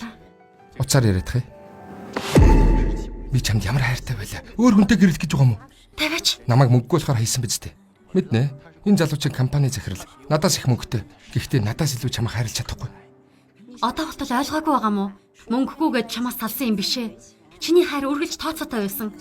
Баярлалаа. Уцаар яриадах юм. Би чамд ямар хайртай байлаа. Өөр хүнтэй гэрлэх гэж байгаа юм уу? Тавиач. Намайг мөнгөгүй болохоор хийсэн биз дээ. Мэднэ. Энэ залуучин компани захирал. Надаас их мөнгөтэй. Гэхдээ надаас илүү чамайг хайрлаж чадахгүй. Одоо болтол ойлгоогүй байгаа мó? Мөнгөгүй гэж чамаас салсан юм биш ээ. Чиний хайр үргэлж тооцоотой байсан.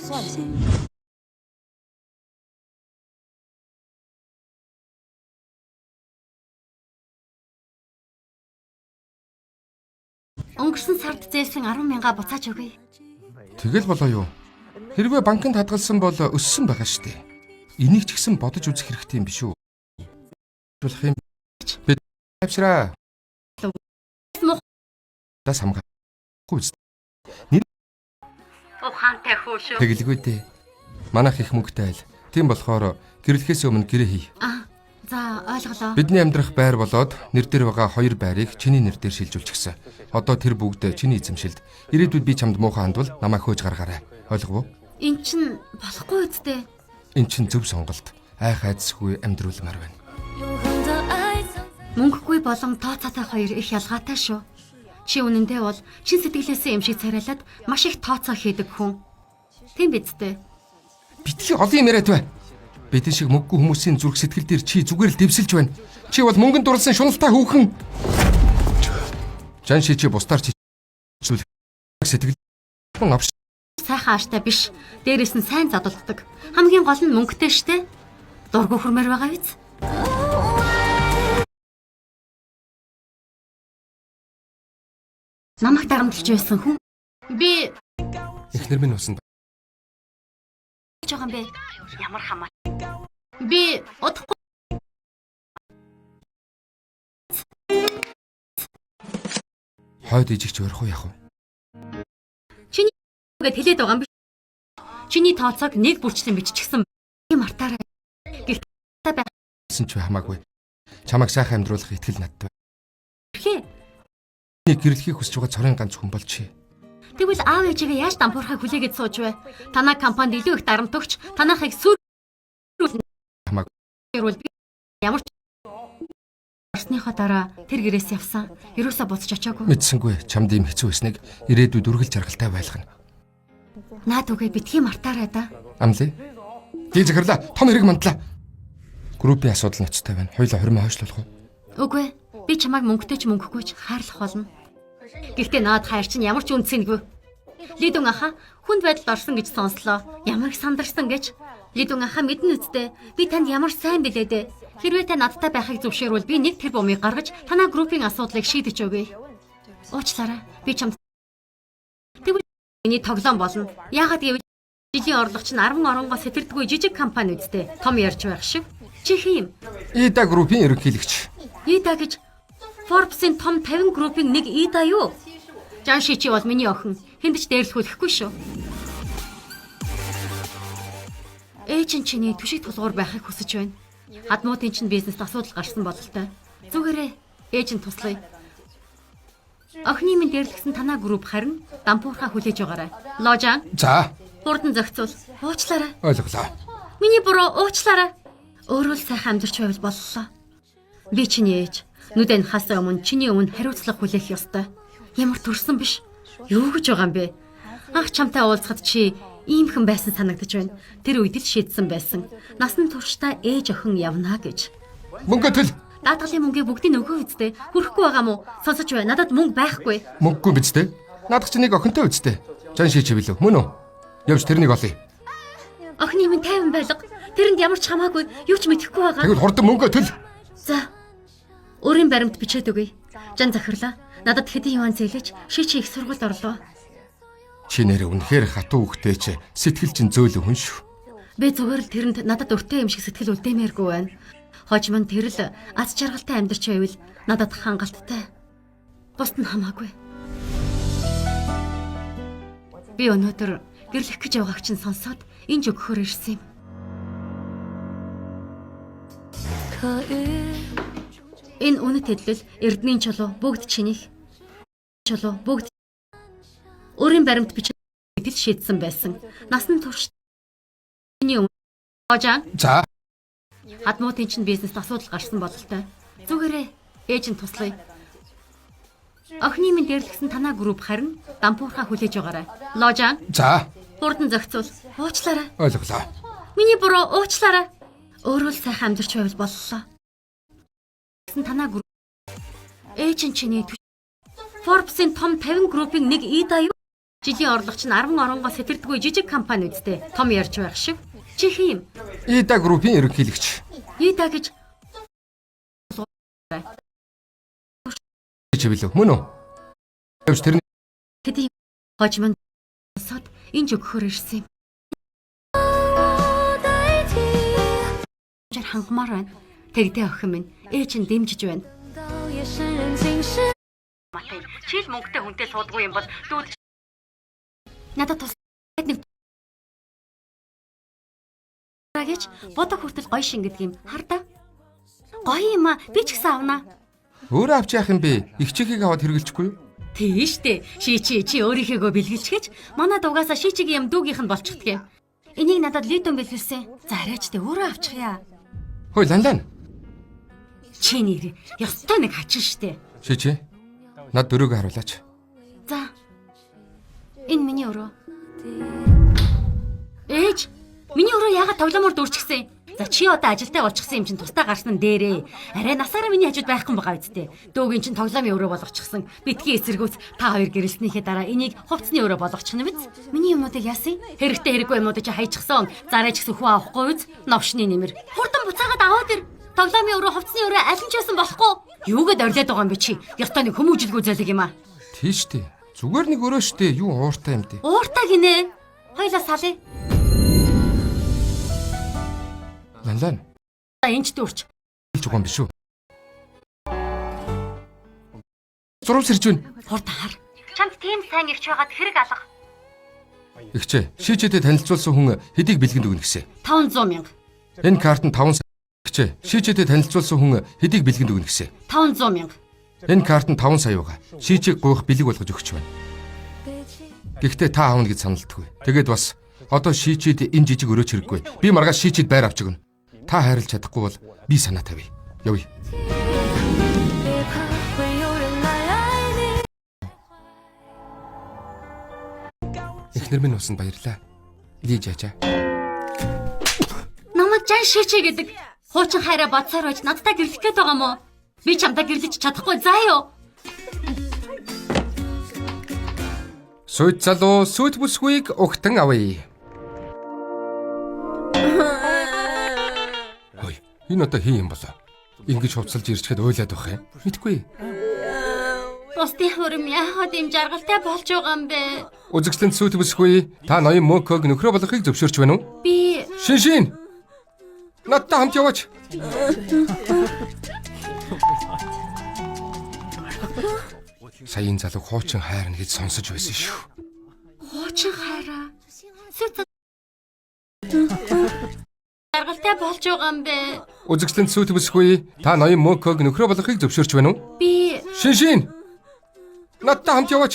Өнгөрсөн сард зээлсэн 10 мянга буцааж өгье. Тэгэл болоо юу? Хэрвээ банкнд хадгалсан бол өссөн байгаа шүү дээ. Энийг ч гэсэн бодож үзэх хэрэгтэй юм биш үү? Болох юм. Би тавшраа. Муу Дас хамгаахгүй биз. ухаантай хөө шүү. Тэгэлгүй дээ. Манайх их мөнгөтэй айл. Тийм болохоор гэрлэхээс өмнө гэрээ хий. Аа, за ойлголоо. Бидний амьдрах байр болоод нэр дээр байгаа хоёр байрыг чиний нэр дээр шилжүүлчихсэн. Одоо тэр бүгд чиний эзэмшилд. Ирээдүйд би чамд муухай хандвал намайг хөөж гаргаарай. Ойлгов уу? Эн чин болохгүй үсттэй. Эн чин зөв сонголт. Айх айдасгүй амьдруулмаар байна. Мөнгөгүй болон тооцоотой хоёр их ялгаатай шүү. Чи үнэндээ бол чин сэтгэлээсээ юм шиг царайлаад маш их тооцоо хийдэг хүн. Тийм биз дээ. Битгий олон юм яриад бай. Бидэн шиг мөнгөгүй хүмүүсийн зүрх сэтгэл дээр чи зүгээр л дэвсэлж байна. Чи бол мөнгөнд дурлсан шуналтай хүүхэн. Жан ши чи бусдаар чи зүйл сэтгэл авш. Сайхан ааштай биш. Дээрээс нь сайн задалддаг. Хамгийн гол нь мөнгөтэй штэ. Дургу хөрмөр байгаа биз? Намайг дарамтлж байсан хүн би Эхнэр минь усанд гэж байгаа юм бэ? Ямар хамаа. Би удахгүй хойд ижигч өрөх үү яах вэ? гэд хэлээд байгаа юм биш. Чиний тооцоог нэг бүрчлэн биччихсэн. Би мартаарай. Гэхдээ байх Гэсэн ч хамаагүй. Чамайг сайхан амьдруулах итгэл надад байна. хэрхээ. Миний гэрлэхийг хүсэж байгаа цорын ганц хүн бол чи. Тэгвэл аав ээжигээ яаж дампуурхай хүлээгээд сууж вэ? Танаа компанид илүү их дарамт өгч, танахыг сүр Хамаагүй. ирвэл би ямар ч орсныхоо дараа тэр гэрээс явсан. Ерөөсөө буцаж очиагүй. Мэдсэнгүй чамд ийм хэцүү байсныг ирээдүйд үргэлж жаргалтай байлгана. Наад үгээ битгий мартаарай да. Амлаа. Ди захирлаа. Том хэрэг мандлаа. Группийн асуудал ноцтой байна. Хоёулаа хормоо хойшлуулах уу? Үгүй ээ, би чамайг мөнгөтэй ч мөнгөгүй ч хайрлах болно. Гэхдээ наад хайр чинь ямар ч үнцэнгүй. Лидүн аха хүнд байдалд орсон гэж сонслоо. Ямар их сандарсан гэж. Лидүн аха мэднэ үсттэй. Би танд ямар сайн билээ дээ. Хэрвээ та надтай байхыг зөвшөөрвөл би нэг тэр бумыг гаргаж танаа группийн асуудлыг шийдэж өгье. Уучлаарай. Би чамд Тэгвэл миний тоглоом болно. Яагаад гэвэл жилийн орлого чинь 10 оронгоо сэтэрдэггүй жижиг компани үсттэй. Том ярьж байх шиг. Чи хин юм? Ида группийн ерөнхийлөгч. Ида гэж Forbes-ийн том 50 группийн нэг Ида юу? Жан Шичи бол миний охин. Хүнд ч дээрлэхүүлэхгүй шүү. Ээж нь чиний түшиг тулгуур байхыг хүсэж байна. Хадмуудын чинь бизнест асуудал гарсан бололтой. Зүгээрээ ээж нь туслая. Охины минь дээрлэхсэн танаа групп харин дампуурхаа хүлээж байгаарай. Ложан, За, хурдан зохицуул. Уучлаарай. ойлголоо. Миний буруу уучлаарай. Өөрөө л сайхан амьдарч байвал боллоо. Би чиний ээж. Нүдэн хасаа өмнө чиний өмнө хариуцлага хүлээх ёстой. Ямар төрсөн биш. Юу гэж байгаа юм бэ? Анх чамтай уулзахад чи иймхэн байсан санагдаж байна. Тэр үед л шийдсэн байсан. Насан туршдаа ээж охин явна гэж. Мөнгө төл. Даатгалын мөнгийг бүгдийг нь өгөө үсттэй. Хүрхгүй байгаа мó? Сонсож бай. Надад мөнгө байхгүй. Мөнгөгүй биз дээ. Наадах чи нэг охинтой биз дээ. Жан шийч билүү? Мөн үү? Явж тэрнийг олъё. Охины минь тайван байлга. Тэрэнд ямар ч хамаагүй. Юу ч мэдэхгүй байгаа. Тэгвэл хурдан мөнгө төл. За. Өөрийн баримт бичээд өгье. Жан захирлаа. Надад хэдэн юан зээлэж шичи их сургуульд орлоо. Чи нэрээ үнэхээр хатуу хөхтэй чи сэтгэл чинь зөөлөн хүн шүү. Би зүгээр л тэрэнд надад өртөө юм шиг сэтгэл үлдээмээргүй байна. Хожим нь тэр л аз жаргалтай амьдарч байвал надад хангалттай. Бусд нь хамаагүй. Би өнөөдөр гэрлэх гэж байгааг чинь сонсоод энд өгөхөөр ирсэн юм. Энэ үнэт хэдлэл Эрдэнийн чулуу бүгд чинийх. Чулуу бүгд өөрийн баримт бичиг тэл шийдсэн байсан. Насан турш чиний өмнө Ожан За, хадмуудын чинь бизнест асуудал гарсан бололтой. Зүгээрээ ээж нь туслая. Охины минь дэрлэгсэн танаа групп харин дампуурхаа хүлээж байгаарай. Ложан. За. Хурдан зохицуул. Уучлаарай. Ойлголоо. Миний буруу уучлаарай. Өөрөө л сайхан амьдарч байвал боллоо. Гэсэн танаа групп. Ээж нь чиний Forbes-ийн том 50 группийн нэг Ида юу? Жилийн орлого чинь 10 оронгоос сэтэрдэггүй жижиг компани үсттэй. Том ярьж байх шиг. Чи хин юм? Ида группийн ерөнхийлөгч. Ида гэж Чивлээ. Мөн үү? Явж тэр Тэдний хожим нь сод энэ өгөхөр ирсэн юм. Жар хангамаар байна. Тэгдэ охин минь ээж нь дэмжиж байна. Чил мөнгөтэй хүнтэй суудгүй юм бол дүүд надад тус нэг гэж бодох хүртэл гоё шин гэдэг юм. Хар да. Гоё юм а. Би ч гэсэн авнаа. Өөрөө авч яах юм бэ? Игчийнхийг аваад хэрэглэчихгүй юу? Тийм штэ. Шичи чи өөрийнхөөгөө бэлгэлчихэж манай дугаасаа шичигийн юм дүүгийнх нь болчихдөг юм. Энийг надад литон бэлгэлсэн. За арайч тэ өөрөө авчихъя. Хөөе ланлан. Чи нэр ёстой нэг хачин штэ. Шичи. Над дөрөөгөө харуулаач. За. Энэ миний өрөө. Ээж, миний өрөө яагаад тоглоомор дүүрчихсэн? За чи одоо ажилдаа болчихсон юм чинь тусдаа гарсан нь дээрээ. Арай насаараа миний хажууд байхгүй байгаа үсттэй. Дөөгийн чинь тоглоомын өрөө болгочихсон. Битгий эсэргүүц та хоёр гэрэлснийхээ дараа энийг хувцсны өрөө болгочих нь биз? Миний юмнуудыг яасан? Хэрэгтэй хэрэггүй юмнуудыг чи хайчихсан. Зарай ч гэсэн хүн авахгүй биз? Новшны нэмэр. Хурдан буцаагаад аваад ир. Тоглоомын өрөө хувцсны өрөө аль нь ч байсан болохгүй. Юугээд орилоод байгаа юм бэ чи? Ёстой нэг хүмүүжлгүй зөлөг юм аа. Тийш үү. Зүгээр нэг өрөө штэ. Юу ууртай юм бэ? Ууртай гинэ. Хоёлаа салъя. Ланлан. За энэ ч дүүрч. Хэлж байгаа юм биш үү? Зурвас ирж байна. Хурдан хар. Чамд тийм сайн ирч байгаад хэрэг алга. Игчээ, шийчэдэд танилцуулсан хүн хэдийг бэлгэнд өгнө гэсэн. 500 мянга. Энэ карт нь 5 сая. Игчээ, шийчэдэд танилцуулсан хүн хэдийг бэлгэнд өгнө гэсэн. 500 мянга. Энэ карт нь 5 сая байгаа. Шийчийг гуйх бэлэг болгож өгч байна. Гэхдээ та аавна гэж саналдаггүй. Тэгээд бас одоо шийчэд энэ жижиг өрөөч хэрэггүй. Би маргааш шийчэд байр авч өгнө. Та хайрлаж чадахгүй бол би санаа тавья. Явъя. Эхнэр минь усанд баярлаа. Ли жажа. Намайг жан шийчээ гэдэг. Хуучин хайраа бодсоор байж надтай гэрлэх гээд байгаа мó? Би чамтай гэрлэж чадахгүй заа юу? Сүйт залуу сүйт бүсгүйг угтан авъя. Хой, энэ одоо хин юм болоо? Ингэж хувцалж ирчгээд уйлаад байх юм. Мэдгүй. Бусдын хөрөм яахад юм жаргалтай болж байгаа юм бэ? Үзэгчлэн сүйт бүсгүй та ноён мөкөг нөхрөө болохыг зөвшөөрч байна уу? Би Шин шин. Надтай хамт яваач. Сая энэ залуу хуучин хайрна гэж сонсож байсан шүү. Хуучин хайраа. Сүйт жаргалтай болж байгаа юм бэ? Үзэгчлэн сүйт бүсгүй та ноён мөкөг нөхрөө болохыг зөвшөөрч байна уу? Би Шин шин. Надтай хамт яваач.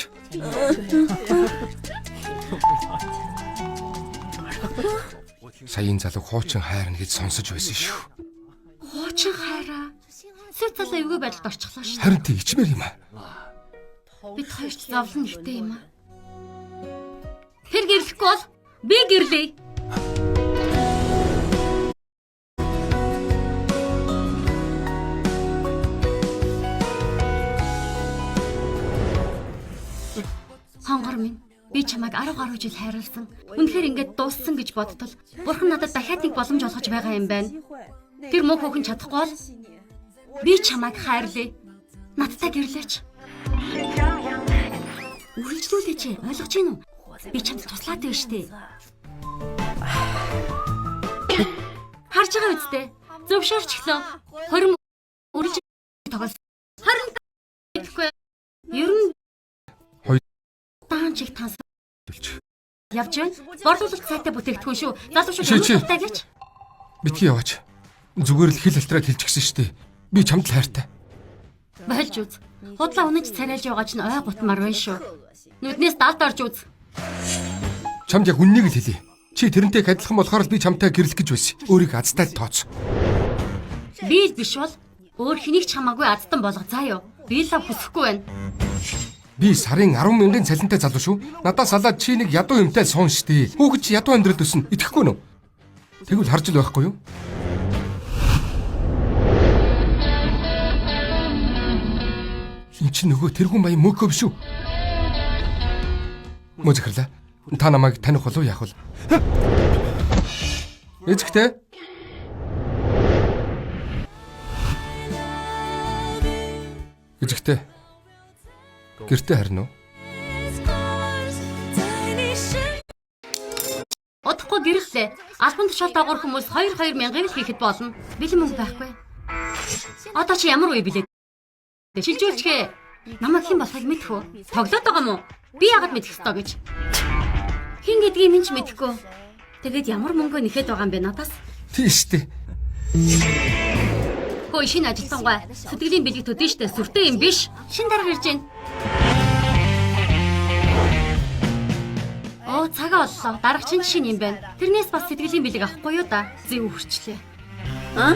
Сая энэ залуу хуучин хайрна гэж сонсож байсан шүү. Хуучин хайраа. Сүйт залуу эвгүй байдалд орчихлоо шүү. Харин тий ичмээр юм аа. Бид хоёр ч зовлон ихтэй юм аа. Тэр гэрлэхгүй бол би гэрлэе. Хонгор минь би чамайг 10 гаруй жил хайрласан. Үнэхээр ингээд дууссан гэж бодтол бурхан надад дахиад нэг боломж олгож байгаа юм байна. Тэр муу хүүхэн чадахгүй бол би чамайг хайрлаа. Надтай гэрлээч. Үргэлжлүүлээч ойлгож гин үү? Би чамд туслаад байна штэ. Харж байгаа үсттэй. Зөвшөөрчлөө. 20 үргэлж тоглос. 20 гэхгүй. Ер нь Хоёр даан чиг танс төлч. явж байна. Борлуулалт сайтай бүтээгдэхүүн шүү. Залуучууд Ши, чи. ямар дуртай гэж. Битгий яваач. Зүгээр л хил алтраад хэлчихсэн шүү дээ. Би чамд л хайртай. Болж үз. Худлаа үнэж царайлж байгаа чинь ой гутмар байна шүү. Нүднээс далд орж үз. Чамд яг үннийг л хэлье. Чи тэрнтэй их адилхан болохоор л би чамтай гэрлэх гэж байсан. Өөрийг азтай л тооц. Би л биш бол өөр хэнийг ч хамаагүй азтан болго заа юу. Би лав хүсэхгүй байна. Би сарын 10 мянган цалинтай залуу шүү. Надаас салаад чи нэг ядуу юмтай суун штий. Хүүхэд чи ядуу амьдрал өснө. Итгэхгүй нөө. Тэгвэл харж л байхгүй юу? Энд чи нөгөө тэрхүүн баян мөкөө биш үү? Мө захирлаа. Та намайг таних болов яах вэ? Эзэгтэй. Эзэгтэй. Гэртээ харина уу? Удахгүй гэрлээ. Албан тушаал дагуур хүмүүс 2 2 мянгыг л хийхэд болно. Бэлэн мөнгө байхгүй. Одоо чи ямар үе билээ? Шилжүүлчихээ. Намайг хэн болохыг мэдэх үү? Тоглоод байгаа мó? Би яагаад мэдэх ёстой гэж. Хэн гэдгийг минь ч мэдэхгүй. Тэгээд ямар мөнгө нэхэд байгаа юм бэ надаас? Тийм штий. Хөөе шинэ ажилтангай. Сэтгэлийн бэлэг төдий штэ сүртэй юм биш. Шин дарга ирж байна. Оо цагаа оллоо. Дарга чинь шинэ юм байна. Тэрнээс бас сэтгэлийн бэлэг авахгүй юу да? Зэв хөрчлээ. А?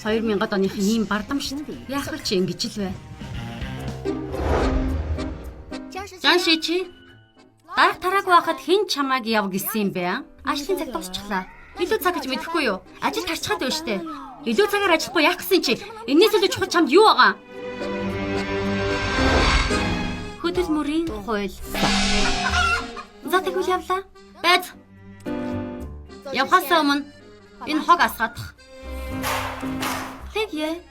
2000-ад оных ийм бардам шин. Яах вэ чи ингэж л бай. Жан ши чи дарга тараагүй байхад хэн чамайг яв гэсэн юм бэ? а? Ажлын цаг дуусчихлаа. Илүү цаг гэж мэдэхгүй юу? Ажил тарчхаад байна штэ. Илүү цагаар ажиллахгүй яах гэсэн чи? Энээс илүү чухал чамд юу байгаа? Хөдөлмөрийн хууль. За тэгвэл явлаа. Байз. Явхаасаа өмнө энэ хог асгаадах. Тэгье.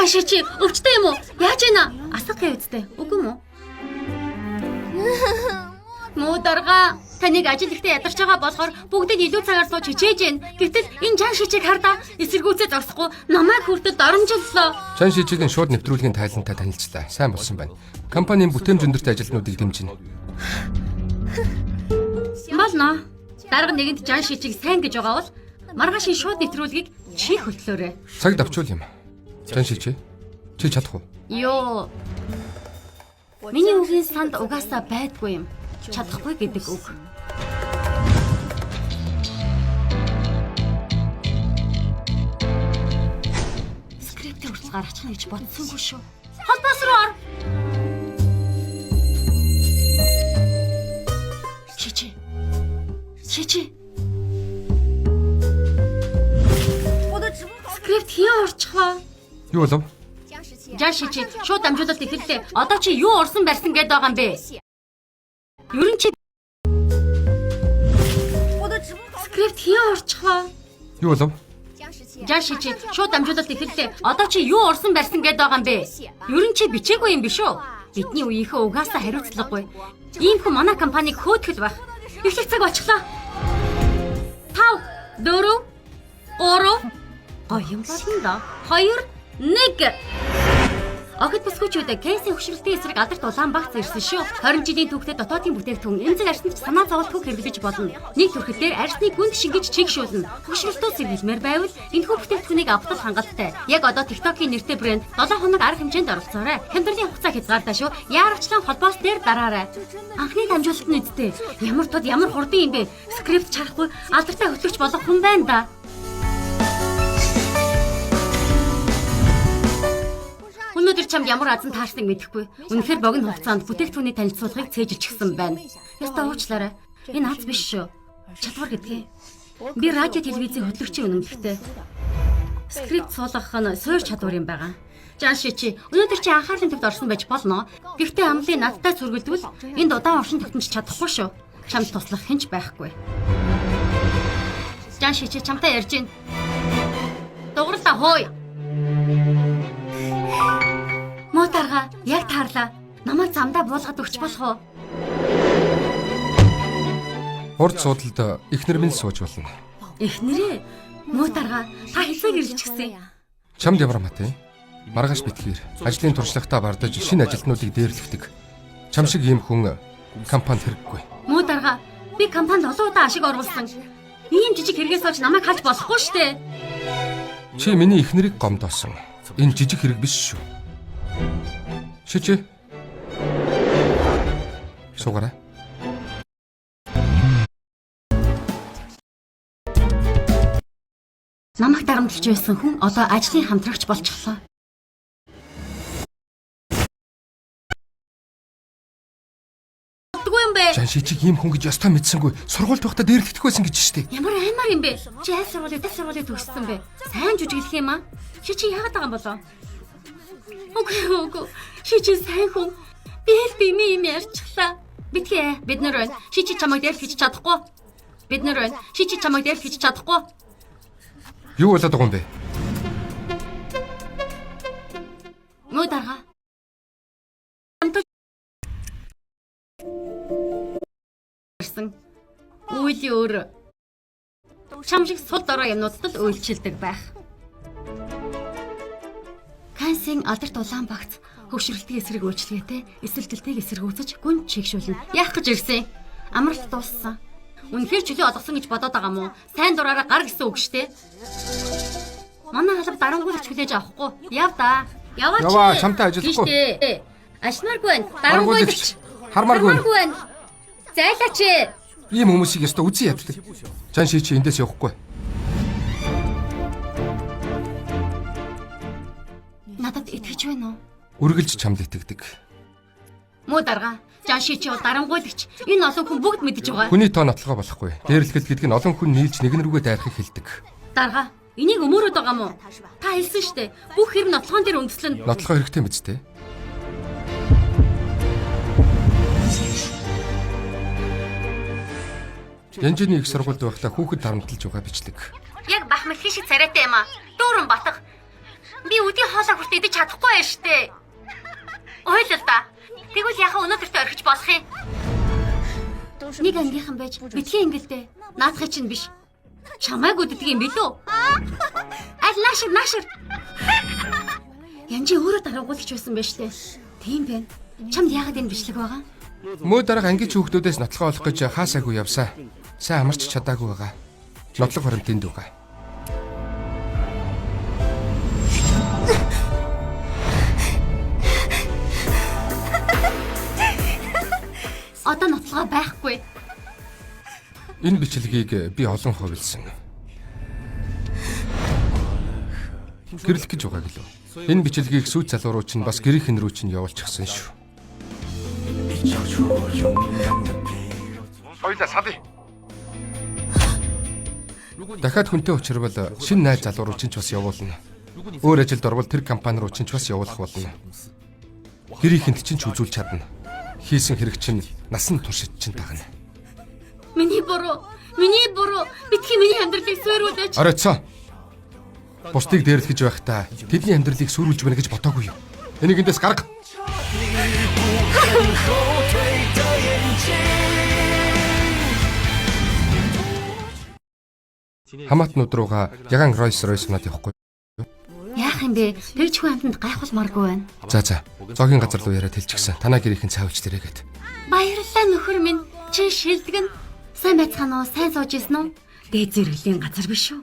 Жааши чи өвчтэй юм уу? Яаж байна? Асах гэвцтэй. Үгүй юм уу? Муу дарга таныг ажил ихтэй ядарч байгаа болохоор бүгдийг илүү цагаар сууж хичээж гин. Гэвтэл энэ жан шичийг хардаа эсэргүүцээ зогсохгүй намайг хүртэл доромжллоо. Чан шижигийн шууд нэвтрүүлгийн тайлантай танилцлаа. Сайн болсон байна. Компанийн бүтээмж өндөртэй ажилтнуудыг дэмжинэ. Болно. Дарга нэгэнд жан шичийг сайн гэж байгаа бол маргаашийн шууд нэвтрүүлгийг чи хөтлөөрэй. Цаг давчуул юм. Чан шижи. Чи чадах уу? Йоо. Миний үгийн санд угаасаа байдгүй юм. Чадахгүй гэдэг үг. Скриптээ хүртэл гаргачихна гэж бодсонгүй шүү. Холбоос руу ор. Шичи. Шичи. Скрипт хин орчихваа? Юу болов? Жан шичи шууд дамжуулалт эхэллээ. Одоо чи юу урсан барьсан гээд байгаа юм бэ? Ер нь чи скрипт хин орчихваа? Юу болов? Жан шичи шууд дамжуулалт эхэллээ. Одоо чи юу урсан барьсан гээд байгаа юм бэ? Ер нь чи бичээгүй юм биш үү? Бидний үеийнхээ угаасаа хариуцлагагүй. Ийм хүн манай компаниг хөөтгөл байх. Эхлэх цаг болчихлоо. 5 4 3 гоё юм болно доо. 2 1 Огт бүсгүүчүүд кейсийн хөшрөлтийн эсрэг алдарт улаан багц ирсэн шүү. 20 жилийн түүхтэй дотоодын бүтээгдэхүүн эмзэг арьсанд ч санаа зоволтгүй хэрэглэж болно. Нэг түрхэд дээр арьсны гүнд шингэж чигшүүлнэ. Хөшрөлтөө сэргийлмээр байвал энэхүү бүтээгдэхүүнийг авахд л хангалттай. Яг одоо TikTok-ийн нэртэй брэнд 7 хоног арга хэмжээнд оролцоорой. Хямдралын хугацаа хязгаартай шүү. Яарвчлан холбоос дээр дараарай. Анхны дамжуулалт нь үсттэй. Ямар тод ямар хурдан юм бэ? Скрипт чарахгүй алдартай хөтлөгч болох хүн байна да. Өнөөдөр чамд ямар азан таарсныг мэдэхгүй. Үнэхээр богино хугацаанд бүтээгдэхүүний танилцуулгыг цээжилчихсэн байна. Яста уучлаарай. Энэ аз биш шүү. Чадвар гэдгийг. Би радио телевизийн хөтлөгчийн үнэмлэхтэй. Скрипт суулгах нь суур чадвар юм байгаа. Жан ши чи өнөөдөр чи анхаарлын төвд орсон байж болно. Гэхдээ амлын надтай зүргэлдвэл энд удаан оршин тогтнож чадахгүй шүү. Чамд туслах хэн ч байхгүй. Жан ши чи чамтай ярьж байна. Дугарлаа хөөе. Муу дарга яг таарлаа. Намайг замдаа буулгаад өгч болох уу? Урд суудалд эхнэр минь сууж болно. Эхнэрээ муу дарга та хязгааг ирэлчихсэн. Чамд ямар матай? Маргааш битгээр ажлын туршлагатаа бардаж шинэ ажилтнуудыг дээрлэхдэг. Чам шиг ийм хүн компанид хэрэггүй. Муу дарга би компанид олон удаа ашиг оруулсан. Ийм жижиг хэрэгээс олж намайг халж болохгүй штэ. Чи миний эхнэрийг гомдоосон. Энэ жижиг хэрэг биш шүү. Шичи. Суугаарай. Намайг дарамтлж байсан хүн одоо ажлын хамтрагч болчихлоо. Болдгүй юм бэ? Жан шичиг ийм хүн гэж ёстой мэдсэнгүй. Сургуульд байхдаа дээрлэхдэх байсан гэж штэ. Ямар аймаар юм бэ? Чи аль сургуулийн аль сургуулийн төгссөн бэ? Сайн жүжиглэх юм аа? Чи чи яагаад байгаа юм болоо? Үгүй үгүй. Ши чи сайн хүн. Би л бими юм ярьчихлаа. Битгий бид нар байна. Ши чи чамайг дээрлэх гэж чадахгүй. Бид нар байна. Ши чи чамайг дээрлэх гэж чадахгүй. Юу болоод байгаа юм бэ? Мөө дарга. Амтал ирсэн. Үйл өөр. Чам шиг сул дорой юмнуудад л үйлчилдэг байх. Кансийн алдарт улаан багц хөгшрөлтийн эсрэг үйлчилгээтэй эсэлтэлтийг эсэргүүцэж гүн чигшүүлнэ. Яах гэж ирсэн? Амралт дууссан. Үнэхээр чөлөө олгосон гэж бодоод байгаа мó? Сайн дураараа гар гэсэн үг штэ. Манай халба дарангуйлагч хүлээж авахгүй. Яв да. Яваач. Яваа, чамтай ажиллахгүй. Тийштэй. Ашмааргүй байна. Дарангуйлагч. Хармааргүй байна. Хармааргүй байна. Зайлаач. Ийм хүмүүсийг ёстой үзэн яддаг. Жан шичи эндээс явахгүй. Надад итгэж байна уу? Үргэлж чамд итгэдэг. Муу дарга. Жан ши чи бол дарангуйлагч. Энэ олон хүн бүгд мэдэж байгаа. Хүний тоо нотлогоо болохгүй. Дээрлэхэл гэдэг нь олон хүн нийлж нэгэн рүүгээ дайрахыг хэлдэг. Дарга. Энийг өмөрөөд байгаа мó? Та хэлсэн штэ. Бүх хэрэг нотлогоон дээр үндэслэн. Нотлогоо хэрэгтэй мэт те. Янжины их сургуульд байхдаа хүүхэд дарамтлаж байгаа бичлэг. Яг бах мэлхий шиг царайтай юм аа. Дүүрэн батга. Би өдийн хоолой хүртэл идэж чадахгүй байж штэ. Ойлол да. Тэгвэл яхаа өнөөдөртөө орхиж болох юм. Нэг ангийнхан байж битгий ингэлдэ. Наадхыг чинь биш. Чамайг үддэг юм билүү? Аль наашир наашир. Янжи өөрөө дараагуулагч байсан байж штэ. Тийм байна. Чамд яагаад энэ бичлэг байгаа? Мөө дарга ангийн хүүхдүүдээс нотлогоо олох гэж хаасаагүй явсаа. Сайн амарч чадаагүй байгаа. Нотлог хоромт энд байгаа. Одоо нотлогоо байхгүй. Энэ бичлэгийг би олон хувилсан. Гэрлэх гэж байгаа гэлөө. Энэ бичлэгийг сүйт залуу руу чинь бас гэрийнхэн рүү чинь явуулчихсан шүү. Хоёлаа садъя. Дахиад хүнтэй учирвал шинэ найз залуу руу чинь ч бас явуулна. Өөр ажилд орвол тэр компани руу чинь ч бас явуулах болно. Гэрийнхэнд чинь ч үзүүлж чадна. Хийсэн хэрэг чинь насан туршид чинь тагна. Миний буруу. Миний буруу. Битгий миний амьдралыг суйруулаач. Оройтсон. Бусдыг дээрлэх гэж байхдаа тэдний амьдралыг сүрүүлж байна гэж бодоогүй юу? Энийг эндээс гарга. Хамаатнууд руугаа ягаан Ройс Ройс унаад явахгүй. Яах юм бэ? Тэр ч хүн амтанд гайхуулмааргүй байна. За за. Зоогийн газар руу яриад хэлчихсэн. Танаа гэрийнхэн цаавч дээрээ гэд. Баярлалаа нөхөр минь. Чи шилдэгэн. Сайн байцгаана уу? Сайн сууж исэн үү? Дээд зэрэглэлийн газар биш үү?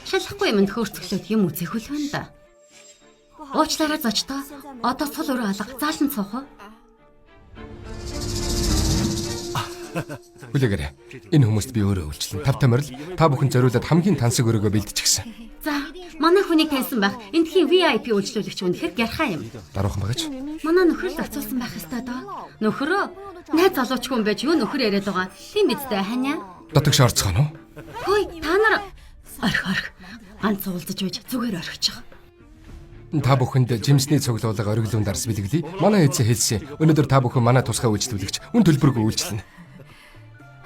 Шалахгүй юмд хөөрцөглөөд юм үзэх үл байна да. Уучлаарай зочдоо. Одоо сул өрөө алга. Зааланд суух уу? Хүлээгээрэй. Энэ хүмүүст би өөрөө үйлчлэн. Тавтай морил та бүхэн зориулаад хамгийн тансаг өрөөгөө бэлдчихсэн. За, манай хүнийг таньсан байх. Эндхийн VIP үйлчлүүлэгч үнэхээр гярхаа юм. Даруухан багаж. Манай нөхөр л зохицуулсан байх ёстой доо. Нөхөрөө найз залуучгүй юм байж юу нөхөр яриад байгаа. Тийм биз дээ ханиа. Дотогш орцгоно уу? Хөөе, та нар орхи орхи. Ганц уулзаж байж зүгээр орхичих. Та бүхэнд жимсний цуглуулга ориглон дарс бэлгэлээ. Манай эзэн хэлсэн. Өнөөдөр та бүхэн манай тусгай үйлчлүүлэгч үн төлбөргүй үйлчлэнэ.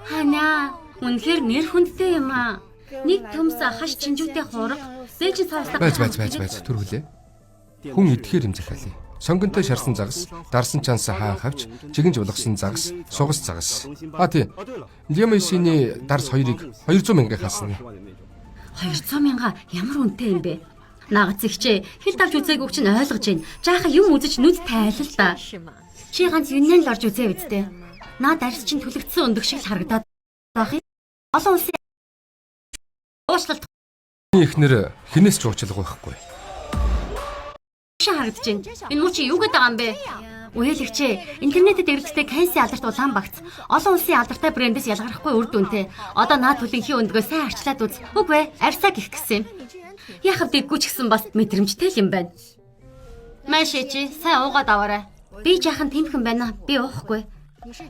Ханиа, үнэхээр нэр хүндтэй юм аа. Нэг төмс хаш чинжүүтэй хуурга, зээжин цавслаг. Байз байз байз байз түр хүлээ. Хүн идэхээр юм захиалъя. Сонгонтой шарсан загас, дарсан чансан хаан хавч, жигэнж улгасан загас, сугас загас. А тий. Лемесиний дарс хоёрыг 200 мянга хаасна. 200 мянга ямар үнэтэй юм бэ? Нагац ихчээ, хил давж үзээгүй чинь ойлгож байна. Жаахан юм үзэж нүд тайлал та. Чи ганц юннэн л орж үзээ үсттэй. Наад арьс чинь түлэгдсэн өндөг шиг л харагдаад байх юм. Олон улсын уучлалт Эхнэр хинээс ч уучлах байхгүй. шиг харагдаж байна. Энэ муу чи юу гэдэг байгаа юм бэ? Уялэгчээ, интернетэд эргэлттэй Кэнси алдарт улаан багц. Олон улсын алдартай брэндээс ялгархгүй үр дүнтэй. Одоо наад төлөнхийн өндгөө сайн арчлаад үз. Үгүй ээ, арьсаа гих гэсэн юм. Яхав дэггүй ч гэсэн бас мэдрэмжтэй л юм байна. Маа шээчи, сайн уугаад аваарай. Би жаахан тэмхэн байна. Би уухгүй.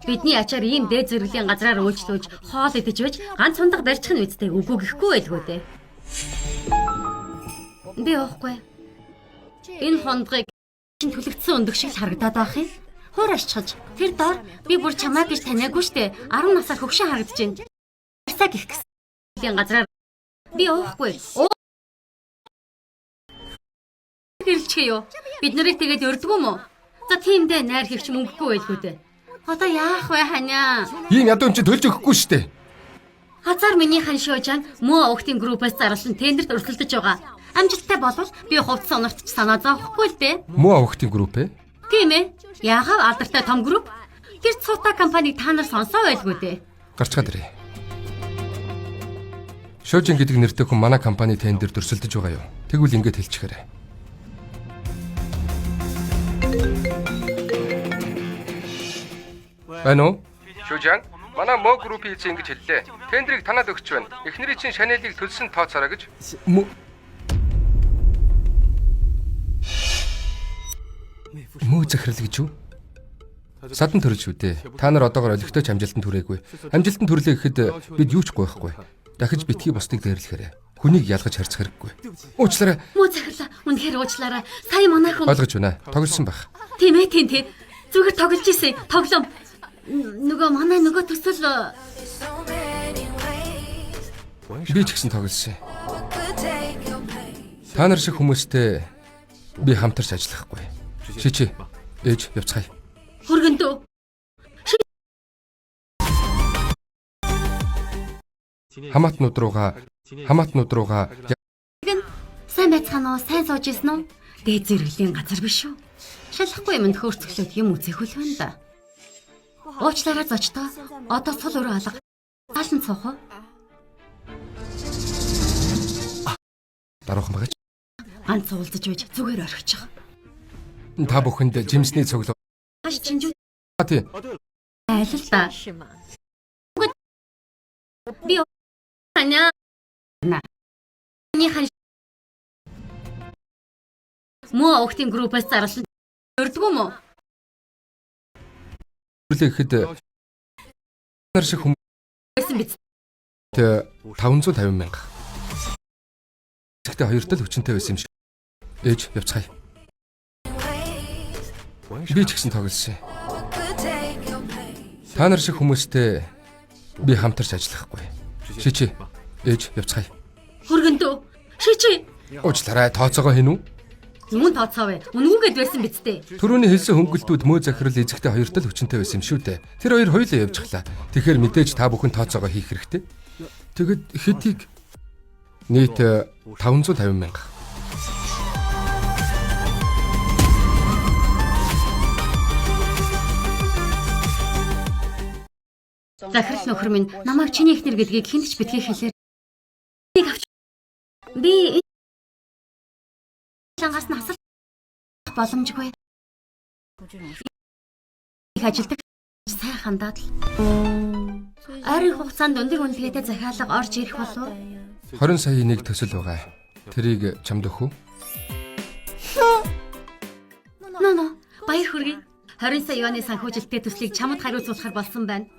Бидний ачаар ийм дээд зэрэглэлийн газраар үйлчлүүлж хоол идэж байж ганц хундаг барьчих нь үсттэй үгүй гэхгүй байлгүй дээ. Би уухгүй. Энэ хундгыг чинь түлэгдсэн өндөг шиг л харагдаад байх юм. Хуур ашчихж тэр дор би бүр чамаа гэж таниагүй штэ. 10 насаар хөгшин харагдаж байна. Барьцаа гих гэсэн газраар би уухгүй. Гэрэлчгээ юу? Бид нарыг тэгээд өрдгүү мө? За тийм дээ найр хийх ч мөнгөгүй байлгүй дээ. Одоо яах вэ ханиа? Ийм ядуу юм чи төлж өгөхгүй шүү дээ. Хазар миний хан шуужан мөө огтын группээс зарлан тендерт өрсөлдөж байгаа. Амжилттай болвол би хувцас унартч санаа зовхгүй л дээ. Муу авахтын групп ээ? Тийм ээ. Яагаад алдартай том групп? Тэр цуута компаниг та нар сонсоо байлгүй дээ. Гарчгаад ирээ. Шожин гэдэг нэртэй хүн манай компани тендерт өрсөлдөж байгаа юу? Тэгвэл ингэж хэлчихээрэй. Байна уу? Шожин, манай Мо группийн эзэн ингэж хэллээ. Тендерийг танад өгч байна. Эхнэрийн чинь Шанелийг төлсөн тооцоорой гэж. Мөө захирал гэж юу? Садан төрж шүү дээ. Та нар одоогор олигтой ч амжилтанд хүрээгүй. Амжилтанд хүрлээ гэхэд бид юу ч гуйхгүй. Дахиж битгий бусдыг дээрлэхээрэй. Хүнийг ялгаж харьцах хэрэггүй. Уучлаарай. Мөө захирлаа. Үнэхээр уучлаарай. Сая манай хүн Ойлгож байна. Тоглосон байх. Тийм ээ, тийм тийм. Зүгээр тоглож исэн. Тоглоом. Нөгөө манай нөгөө төсөл So many ways Би ч гэсэн тоглосон. I could take your pain. Та нар шиг хүмүүстэй би хамтарч ажиллахгүй. Шичи. Ээж явцгаая. хөргөндөө. Хамаатнууд руугаа хамаатнууд руугаа Гэн сайн байцгаана уу? Сайн сууж исэн үү? Дээд зэрэглэлийн газар биш үү? Шалахгүй юмд хөөрцөглөөд юм үзэх үл байна да. Уучлаарай зочдоо. Одоо сул өрөө алга. Заалан суух уу? даруухан байгаа ч. Ганц уулзаж байж зүгээр орхичих. Та бүхэнд жимсний цуглуу. Хаш чинжүү А тий. айл л да. Үгүй. Би ханя. На. Миний хан Мөө огтын группээс зарлан өрдгүү мө? Хүрлээ гэхэд нар шиг хүмүүс Байсан биз. 550 мянга. Гэхдээ хоёр тал хүчинтэй байсан юм шиг. Ээж явцгаая. Ways Би ч гэсэн тоглосон. I could take your pain. Та нар шиг хүмүүстэй би хамтарч ажиллахгүй. Шичи. Ээж явцгаая. Хөргөндөө. Шичи. Уучлаарай тооцоогоо хин үү? Нүн тооцоо вэ? Үнгүүгээд байсан биз дээ. Төрөүний хэлсэн хөнгөлтүүд мөө захирал эзэгтэй хоёр тал хүчинтэй байсан юм шүү дээ. Тэр хоёр хоёулаа явжглаа. Тэгэхээр мэдээж та бүхэн тооцоогоо хийх хэрэгтэй. Тэгэд хэдийг нийт 550 мянга. Захирал нөхөр минь намайг чиний эхнэр гэдгийг хүнд ч битгий хэлээр. Нэг авч би энэ лангаас нь асал боломжгүй. Их ажилдаг сайн хандаад л. Ойрын хугацаанд өндөр үнэлгээтэй захиалга орж ирэх болов. 20 сая нэг төсөл байгаа. Тэрийг чамд өгөх үү? Нөө нөө баяр хүргэе. 20 сая юаны санхүүжилттэй төслийг чамд хариуцуулахар болсон байна.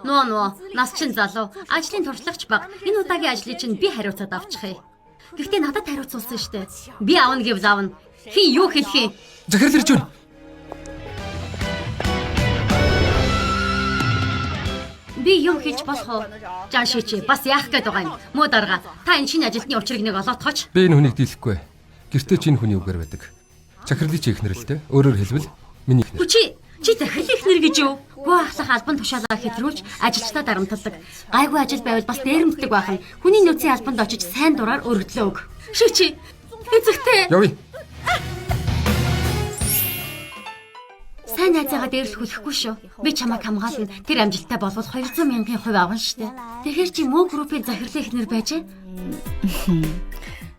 Нөө нөө нас чинь залуу, ажлын туршлагач бага. Энэ удаагийн ажлыг чинь би хариуцаад авчихъя. Гэхдээ надад хариуцуулсан штэ. Би авна гэвэл авна. Хин юу хэлэх юм? Захирал ирж байна. Би юм хэлж болох уу? Жан шичи бас яах гээд байгаа юм? Мөө дарга та энэ шинэ ажилтны учрыг нэг олоотгооч. Би энэ хүнийг дийлэхгүй. Гэртээ ч энэ хүний үгээр байдаг. Захирлын чи эхнэр л дээ. Өөрөөр хэлбэл миний эхнэр. Чи чи захирлын эхнэр гэж юу? Гүн ахлах албан тушаалаа хэтрүүлж ажилчдаа дарамталдаг. Гайгүй ажил байвал бас дээрэмддэг байх нь. Хүний нөөцийн албанд очиж сайн дураар өргөдлөө өг. Шичи эзэгтэй Явъя. сайн найзаагаа дээрлэхүүлэхгүй шүү. Би чамайг хамгаална. Тэр амжилттай болвол 200 мянган хувь авна штэ. Тэгэхээр чи мөө группийн захирлын эхнэр байж ээ?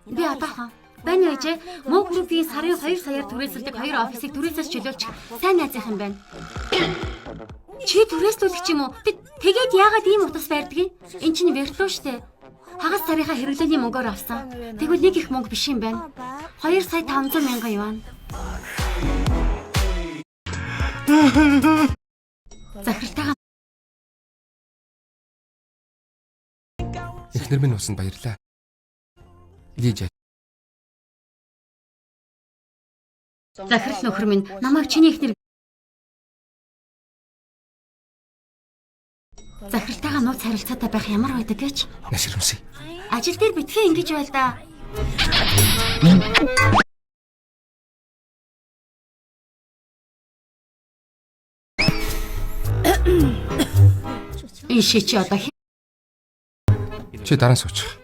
Би одоохон Байна ээжээ. Мөө группийн сарын 2 саяар түрээсэлдэг хоёр офисыг түрээсээс чөлөөлчих сайн найзынх юм байна. Чи түрээслүүлэх юм уу? Тэгээд яагаад ийм утас барьдгийг? Эн чинь виртуал штэ. Хагас сарынхаа хэрэглээний мөнгөөр авсан. Тэгвэл нэг их мөнгө биш юм байна. 2 сая 500 мянган юан. Захиралтайгаа Эхнэр минь усанд баярлаа. Лижа. Захирал нөхөр минь намайг чиний эхнэр Захиралтайгаа нууц харилцаатай байх ямар байдаг гэж? Наширмсий. Ажил дээр битгий ингэж байл да. Энэ ши чи одоо хэн? Чи дараа нь суучих.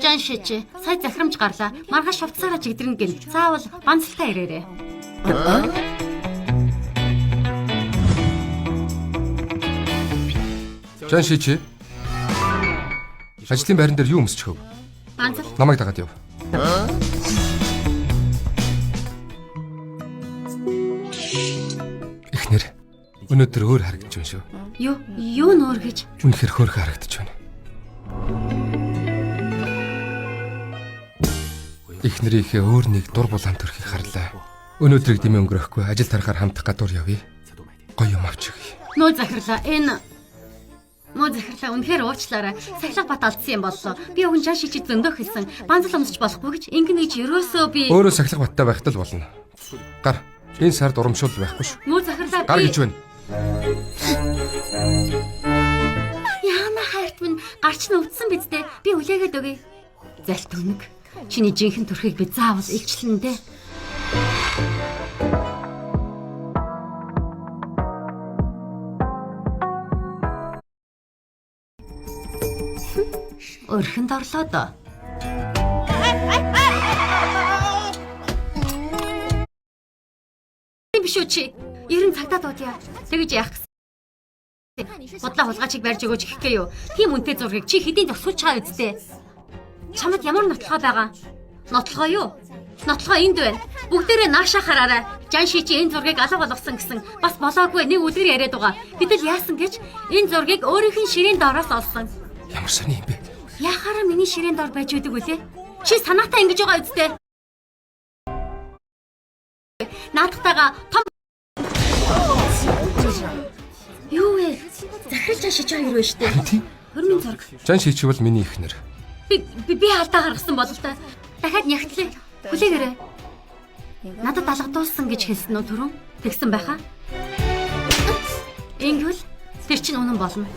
Жан ши чи сая захирамж гарлаа. Маргааш хувцсаараа чигдэрнэ гин. Заавал банцалтай ирээрэй. Жан ши чи. Ажлын байран дээр юу өмсчих вэ? Банцал. Намайг дагаад яв. Эхнэр өнөөдөр өөр харагдаж байна шүү. Юу нөөр гэж? Үнэхээр хөөрхөн харагдаж байна. Эхнэрийнхээ өөр нэг дур булаан төрхийг харлаа. Өнөөдрийг дэмий өнгөрөхгүй ажил тарахаар хамт гадуур явъя. Гоё юм авч өгье. Нөө захирлаа. Энэ Мөө захирлаа үнэхээр уучлаарай. Сахилга бат алдсан юм боллоо. Би өгөн жан шичид зөндөө хэлсэн. Банзал өмсөж болохгүй гэж ингэнэ гэж ерөөсөө би Өөрөө сахилга баттай байхад л болно. Гар. Энэ сард урамшуул байхгүй шүү. Мөө захирлаа Гар би гэж байна. Яна хайрт минь гарч нь өвдсөн биз дээ. Би хүлээгээд өгье. Залт өнөг. Чиний жинхэнэ төрхийг би заавал илчлэн дээ. Өрхөнд орлоо доо. Тийм биш үү чи? Ерэн цагтаа дуудъя. Тэгэж яах гэсэн. Худлаа хулгайчийг барьж өгөөч гэхгүй юу? Тийм үнэтэй зургийг чи хэдийн зогсуулж байгаа үсттэй. Чамд ямар нотлохоо байгаа? Нотлохоо юу? Нотлохоо энд байна. Бүгдээрээ наашаа хараарай. Жан ши чи энэ зургийг алга болгосон гэсэн бас болоогүй нэг үлгэр яриад байгаа. Гэтэл яасан гэж энэ зургийг өөрийнх нь ширээн доороос олсон. Ямар сони юм бэ? Яхаараа миний ширээн доор байж байдаг үлээ? Чи санаатай ингэж байгаа үсттэй. Наадахтайгаа том Юу вэ? Захирал жан шиж хоёр байна штэ. Тийм. Хөрмийн зураг. Жан шичи бол миний эхнэр. Би алдаа гаргасан бололтой. Дахиад нягтлээ. Хүлээгээрэй. Надад алгадуулсан гэж хэлсэн үү түрүүн? Тэгсэн байхаа. Ингэвэл тэр чинь үнэн болно.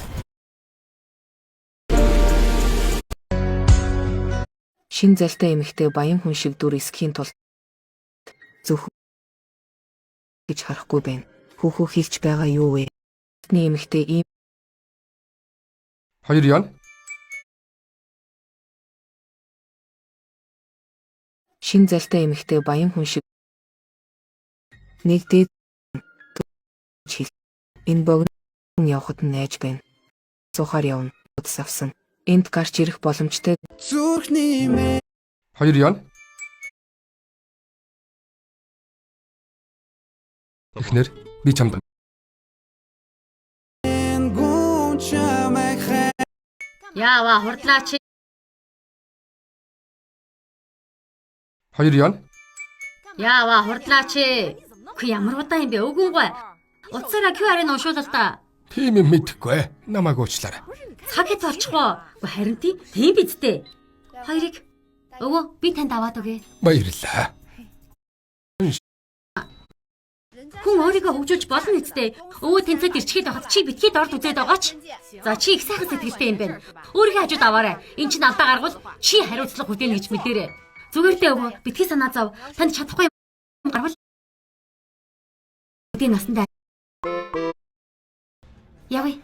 Шин залтай эмэгтэй баян хүн шиг дүр эсэхийн тулд зөвхөн гэж харахгүй байна. Хүүхүү хэлж байгаа юу вэ? Эртний эмэгтэй ийм 2 юан. шин залтай эмэгтэй баян хүн шиг нэг дээд хэл. Энэ богино явхад нь найж байна. Сухаар явна. Утас авсан. Энд гарч ирэх боломжтой 2 юан. Эхнэр би чамд Яава хурдлаа чи. 2 юан. Яава хурдлаа чи. Үгүй ямар удаан юм бэ? Үгүй гой. Утсаараа QR-ыг уншуул л та. Тийм юм мэдэхгүй. Намайг уучлаарай. Цаг хэд болчих вэ? Үгүй харин тийм биз дээ. Хоёрыг өвөө би танд аваад өгье. Баярлалаа. Хүн өөрийгөө хөгжүүлж болно үсттэй. Өвөө тэнцээд ирчгээд байхад чи битгий дорд үзээд байгаач. За чи их сайхан сэтгэлтэй юм байна. Өөрийнхөө хажууд аваарай. Эн чинь алдаа гаргавал чи хариуцлага хүлээнэ гэж мэдээрэй. Зүгээр дээ өвөө битгий санаа зов. Танд чадахгүй юм гарвал өдийн насандаа явъя.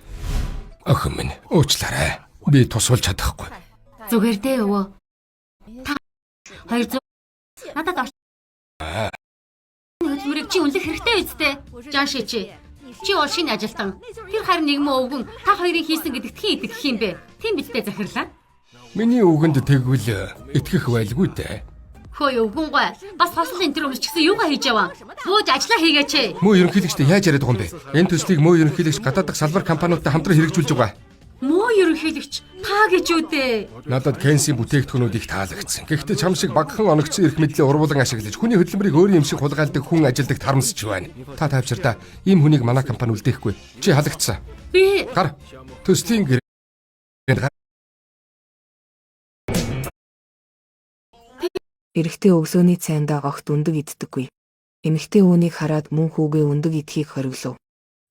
Охин минь уучлаарай. Би тусвалж чадахгүй. Зүгээр дээ өвөө. Та 200 надад орч. Хөдөлмөрийг чи үнэлэх хэрэгтэй үсттэй. Жан ши чи. Чи бол шинэ ажилтан. Тэр харин нэг мөн өвгөн та хоёрын хийсэн гэдэгт хэн итгэх юм бэ? Тийм биз дээ захирлаа. Миний үгэнд тэгвэл итгэх байлгүй дээ. Хөөе өвгөн гой. Бас хосол энэ төр өмсчихсэн юугаа хийж яваа? Бууж ажиллаа хийгээч. Мөө ерөнхийлөгчтэй яаж яриад байгаа юм бэ? Энэ төслийг мөө ерөнхийлөгч гадаадах салбар компаниудтай хамтран хэрэгжүүлж байгаа. Мөө ерөнхийлөгч. гэж. Та гэж үү дээ. Надад Кенсийн бүтээгдэхүүнүүд их таалагдсан. Гэхдээ чам шиг багахан оногцсон эрх мэдлээ урвуулан ашиглаж хүний хөдөлмөрийг өөрийн юм шиг хулгайлдаг хүн ажилдаг тарамсч байна. Та тайвширдаа. Ийм хүнийг манай компани үлдээхгүй. Чи халагдсан. Би Гар. Төслийн гэрээнд гар. Эрэгтэй өглөөний цайндаа огт өндөг иддэггүй. Эмэгтэй үүнийг хараад мөн хүүгээ өндөг идэхийг хориглов.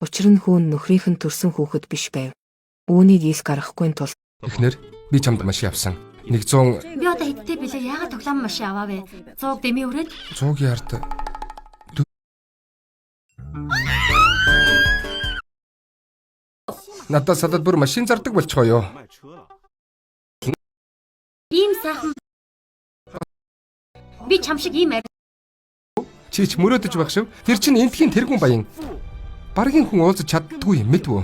Учир нь хүү нь нөхрийнх нь төрсөн хүүхэд биш байв. Үүнийг ил гаргахгүй тулд Эхнэр би чамд машин авсан. 100 би одоо хэдтэй билээ яагаад тоглоом машин аваа вэ? 100 дэмий өрөөд 100 ярд. Надад салаад бүр машин зардаг болчихоо ёо. ийм сайхан би чам шиг ийм арь Чи ч мөрөөдөж байх шив. Тэр чинь энтхийн тэргүүн баян. Баргийн хүн уулзаж чаддгүй юм мэдв үү?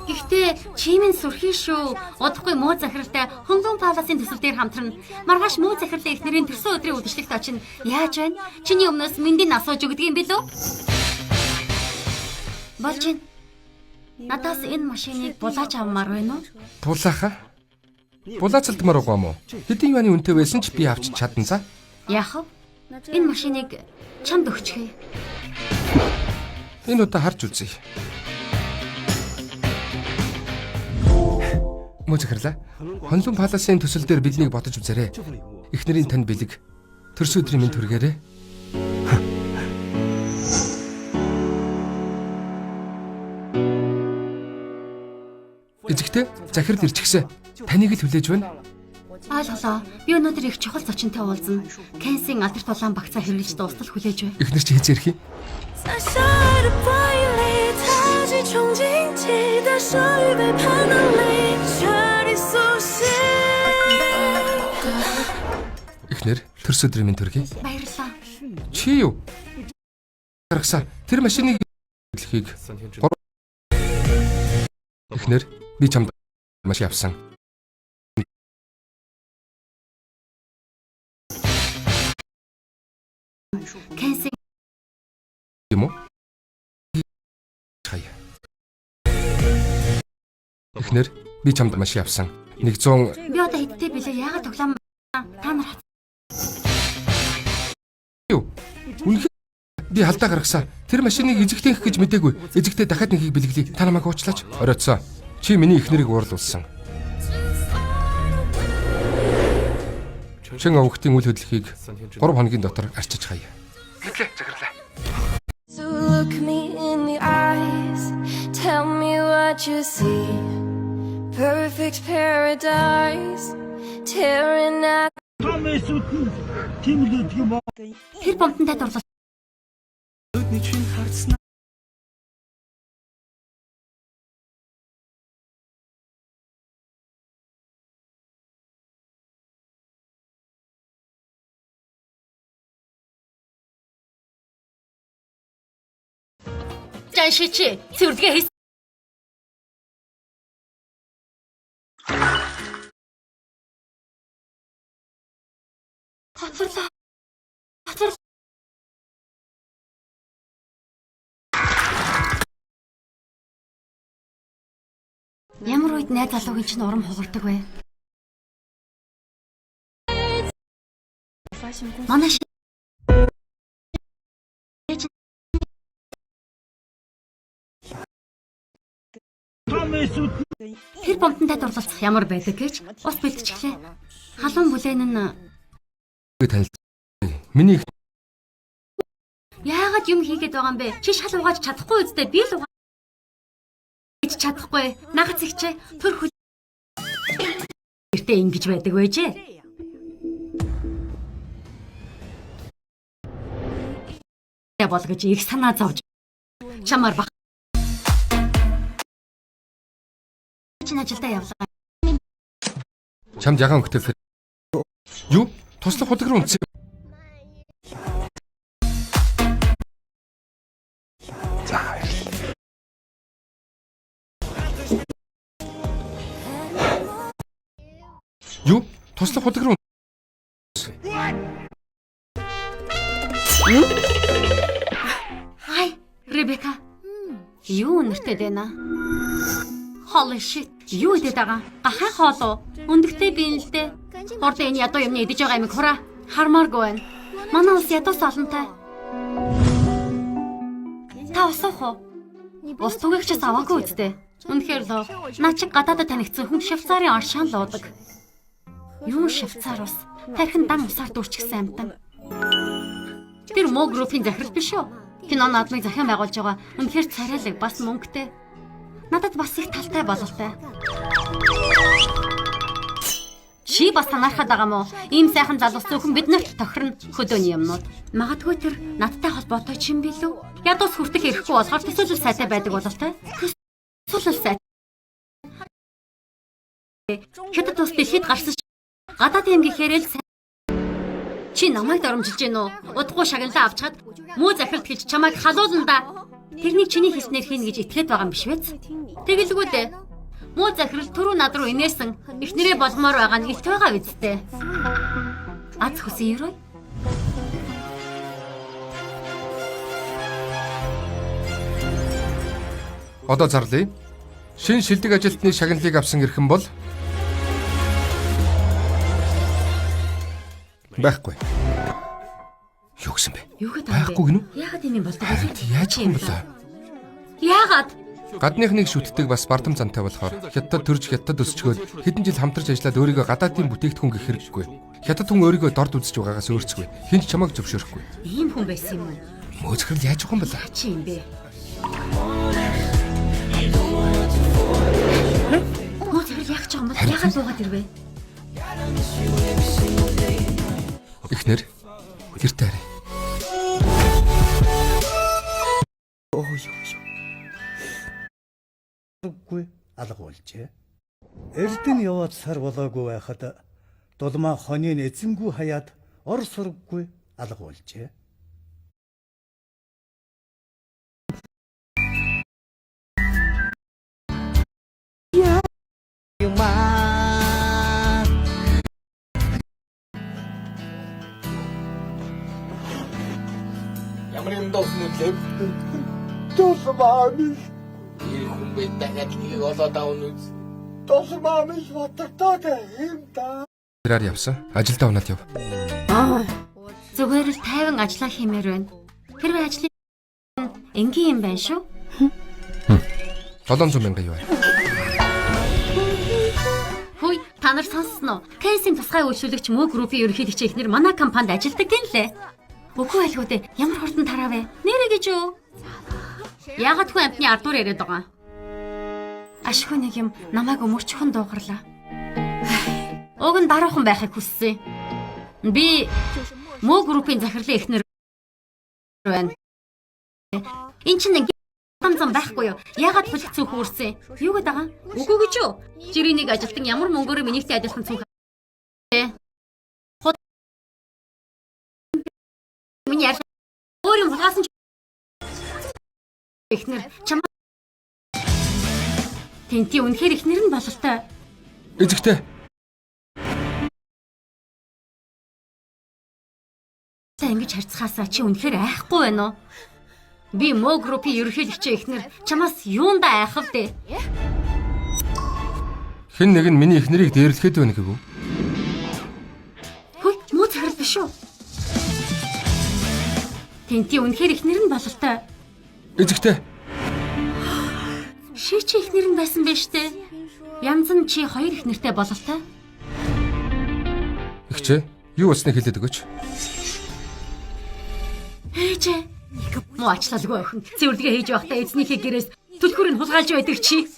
Гэхдээ чимэн сүрхий шүү. Удахгүй муу захиралтай Хонлон Паласын төсөл дээр хамтрана. Маргааш муу захирлын эхнэрийн төрсөн өдрийн үдшилтэд очино. Яаж байна? Чиний өмнөөс мэндийг асууж өгдөг юм билүү? Болж байна. Надаас энэ машиныг булаач авмаар байна уу? Булааха. Булаацалдмаар байгаа юм уу? Хэдэн юаны үнэтэй байсан ч би авч чадна за. Яах вэ? Энэ машиныг чамд өгчихье. Энэ удаа харж үзье. Мөө захирлаа. Хонлон Паласын төсөл дээр биднийг бодож үзээрэй. Эхнэрийн тань бэлэг. Төрсөн өдрийн минь төргээрэй. Эзэгтэй захирал ирчихсэн. Таныг л хүлээж байна. Ойлголоо. Би өнөөдөр их чухал зочинтой уулзна. Кенсийн алдарт улаан багцаа хэрэглэж дуустал хүлээж бай. Эхнэр чи хэзээ ирэх юм? 在下雨的半夜里，他急冲进期待属于背叛的你，彻底苏醒。 Эхнэр төрсөн өдрийн минь төргий. Баярлалаа. Чи юу? Гаргасан. Тэр машиныг дэлхийг. Эхнэр би чамд машин авсан. Кенсийн Юм уу? Хаяа. Эхнэр би чамд машин авсан. 100 би одоо хэдтэй билээ яагаад тоглоом та нар юу? Үнэхээр би алдаа гаргасан. Тэр машиныг эзэгтэйх гэж мдээгүй. Эзэгтэй дахиад нэгийг бэлгэлээ. Та намайг уучлаач. Оройтсоо. Чи миний эхнэрийг уурлуулсан. Чин овгтын үйл хөдлөхийг 3 хоногийн дотор арчиж хаяа. Мэдлээ захирлаа. So look me in the eyes, tell me what you see. Perfect paradise, tearing at тэр бомтонтой дурлал Жаншичи цэвэрлэгээ хийс. Хоцорлоо. Хоцорлоо. Ямар үед найз залуугийн чинь урам хугардаг вэ? Манай ши- Тэр бомтонтой дурлалцах ямар байдаг гэж ус бэлтчихлээ. Халуун бүлээн нь танил. Миний их яагаад юм хийгээд байгаа юм бэ? Чи шал угааж чадахгүй үстэй би л угааж чадахгүй. Нагац ихчээ төр хөл гэртээ ингэж байдаг байжээ. Болгож их санаа зовж чамаар бах. Чи ажилдаа явлаа. чамд ягаан өнгөтэй фэр. Юу? Туслах худаг руу унтсан. Юу? Туслах худаг руу Хай, Ребека. Юу нэртэй байна? Holy shit. Юу идээд байгаа? Гахай хоол уу? Өндөгтэй би л дээ. Хурдан энэ ядуу юмны идэж байгаа юмыг хураа. Хармааргүй байна. Манай улс ядуус олонтой. Та ус уух уу? Ус түгээгчээс аваагүй үсттэй. Үнэхээр л наа чи гадаадад танигдсан хүн Швейцарын оршаан л уудаг. Юм Швейцар ус. Тархин дан усаар дүүрчихсэн амтан. Тэр Мо группийн захирал биш үү? Кино наадмыг зохион байгуулж байгаа. Үнэхээр царайлаг бас мөнгөтэй. Надад бас их талтай бололтой. Чи бас танаархаад байгаа мó? Ийм сайхан залуус зөвхөн биднэрт тохирно хөдөөний юмнууд. Магадгүй тэр надтай холбоотой ч юм билүү? Ядуус хүртэх ирэхгүй болохоор төсөөлөл сайтай байдаг бололтой. Төсөөлөл сайтай. Хятад улс дэлхийд гарсан гадаад юм гэхээр л чи намайг доромжилж гин үү? Удахгүй шагналаа авчхад муу захиралд хэлж чамайг халуулна да. Тэрнийг чиний хэлснээр хийнэ гэж итгээд байгаа юм биш үү? Тэгэлгүй дээ. Муу захирал түрүү над руу инээсэн. Эхнэрээ болгомоор байгаа нь илт байгаа үсттэй. Аз хүсэн ерөө. Одоо зарлая. Шин шилдэг ажилтны шагналыг авсан эрхэм бол байхгүй. Юу гэсэн бэ? Юу гэдэг юм бэ? Байхгүй гинүү? Яагаад ийм юм болдог вэ? Харин яаж юм болоо? Яагаад? Гадныхныг шүтдэг бас бардам зантай болохоор хятад төрж хятад өсчгөөд хэдэн жил хамтарч ажиллаад өөрийгөө гадаадын бүтээгдэхүүн гэх хэрэггүй. Хятад хүн өөрийгөө дорд үзэж байгаагаас өөрцгүй. Хэн ч чамайг зөвшөөрөхгүй. Ийм хүн байсан юм уу? Мөө захирал яаж юм болоо? Чи юм бэ? Муу захирал яах гэж байгаа юм бол? Яагаад буугаад ирвэ? Эхнэр гэртээ харъя. Үгүй алга болжээ. Эрдэнэ яваад сар болоогүй байхад дулмаа хонийн эзэнгүү хаяад ор сурггүй алга болжээ. Ямар юм доосон нүдлээ? Тусмаа амил. Тэр хүн бэ дахиад нэг олоод авна үз. Тусмаа амил батартаад юм да. Тэрээр явсан. Ажилдаа унаад яв. Зүгээр л тайван ажиллаа хиймээр байна. Хэрвээ ажлын энгийн юм байна шүү. 700 мянган юань. Хүй, та нар сонссон уу? Кейсийн тусгай үйлчлүүлэгч Мөө группийн ерөнхийлөгч эхнэр манай компанид ажилладаг гин лээ. Үгүй айлгүй дээ. Ямар хурдан тараав вэ? Нэрэ гэж юу? Яагаад хүн амтны ардуур яриад байгаа? Ашгүй нэг юм намайг өмөрчхөн дуугарлаа. Уг нь даруухан байхыг хүссэн. Би Мөө группийн захирлын эхнэр байна. Эн чинь зам байхгүй юу? Яагаад хүлэх цүнх үүрсэн? Юу гэдэг байгаа? Үгүй гэж юу? Жирийн нэг ажилтан ямар мөнгөөр минийхтэй адилхан цүнх вэ? Худ Миний арх өөр юм хулгаасан ч эхнэр чамаа Тэнти үнэхээр эхнэр нь бололтой. Эзэгтэй. Та ингэж харьцахаасаа чи үнэхээр айхгүй байна уу? Би Мо группийн ерөнхийлөгч эхнэр чамаас юундаа айх вэ? Хэн нэг нь миний эхнэрийг дээрлэхэд байна гэв үү? Хүй, муу захирал биш үү? Тэнти үнэхээр эхнэр нь бололтой. Эзэгтэй. Ши чи эхнэр нь байсан байж тээ. Янз нь чи хоёр эхнэртэй бололтой. Игчээ. Юу болсныг хэлээд өгөөч. Ээжээ. Муу ачлалгүй охин. Цэвэрлэгээ хийж байхдаа эзнийхээ гэрээс түлхүүр нь хулгайлж байдаг чи.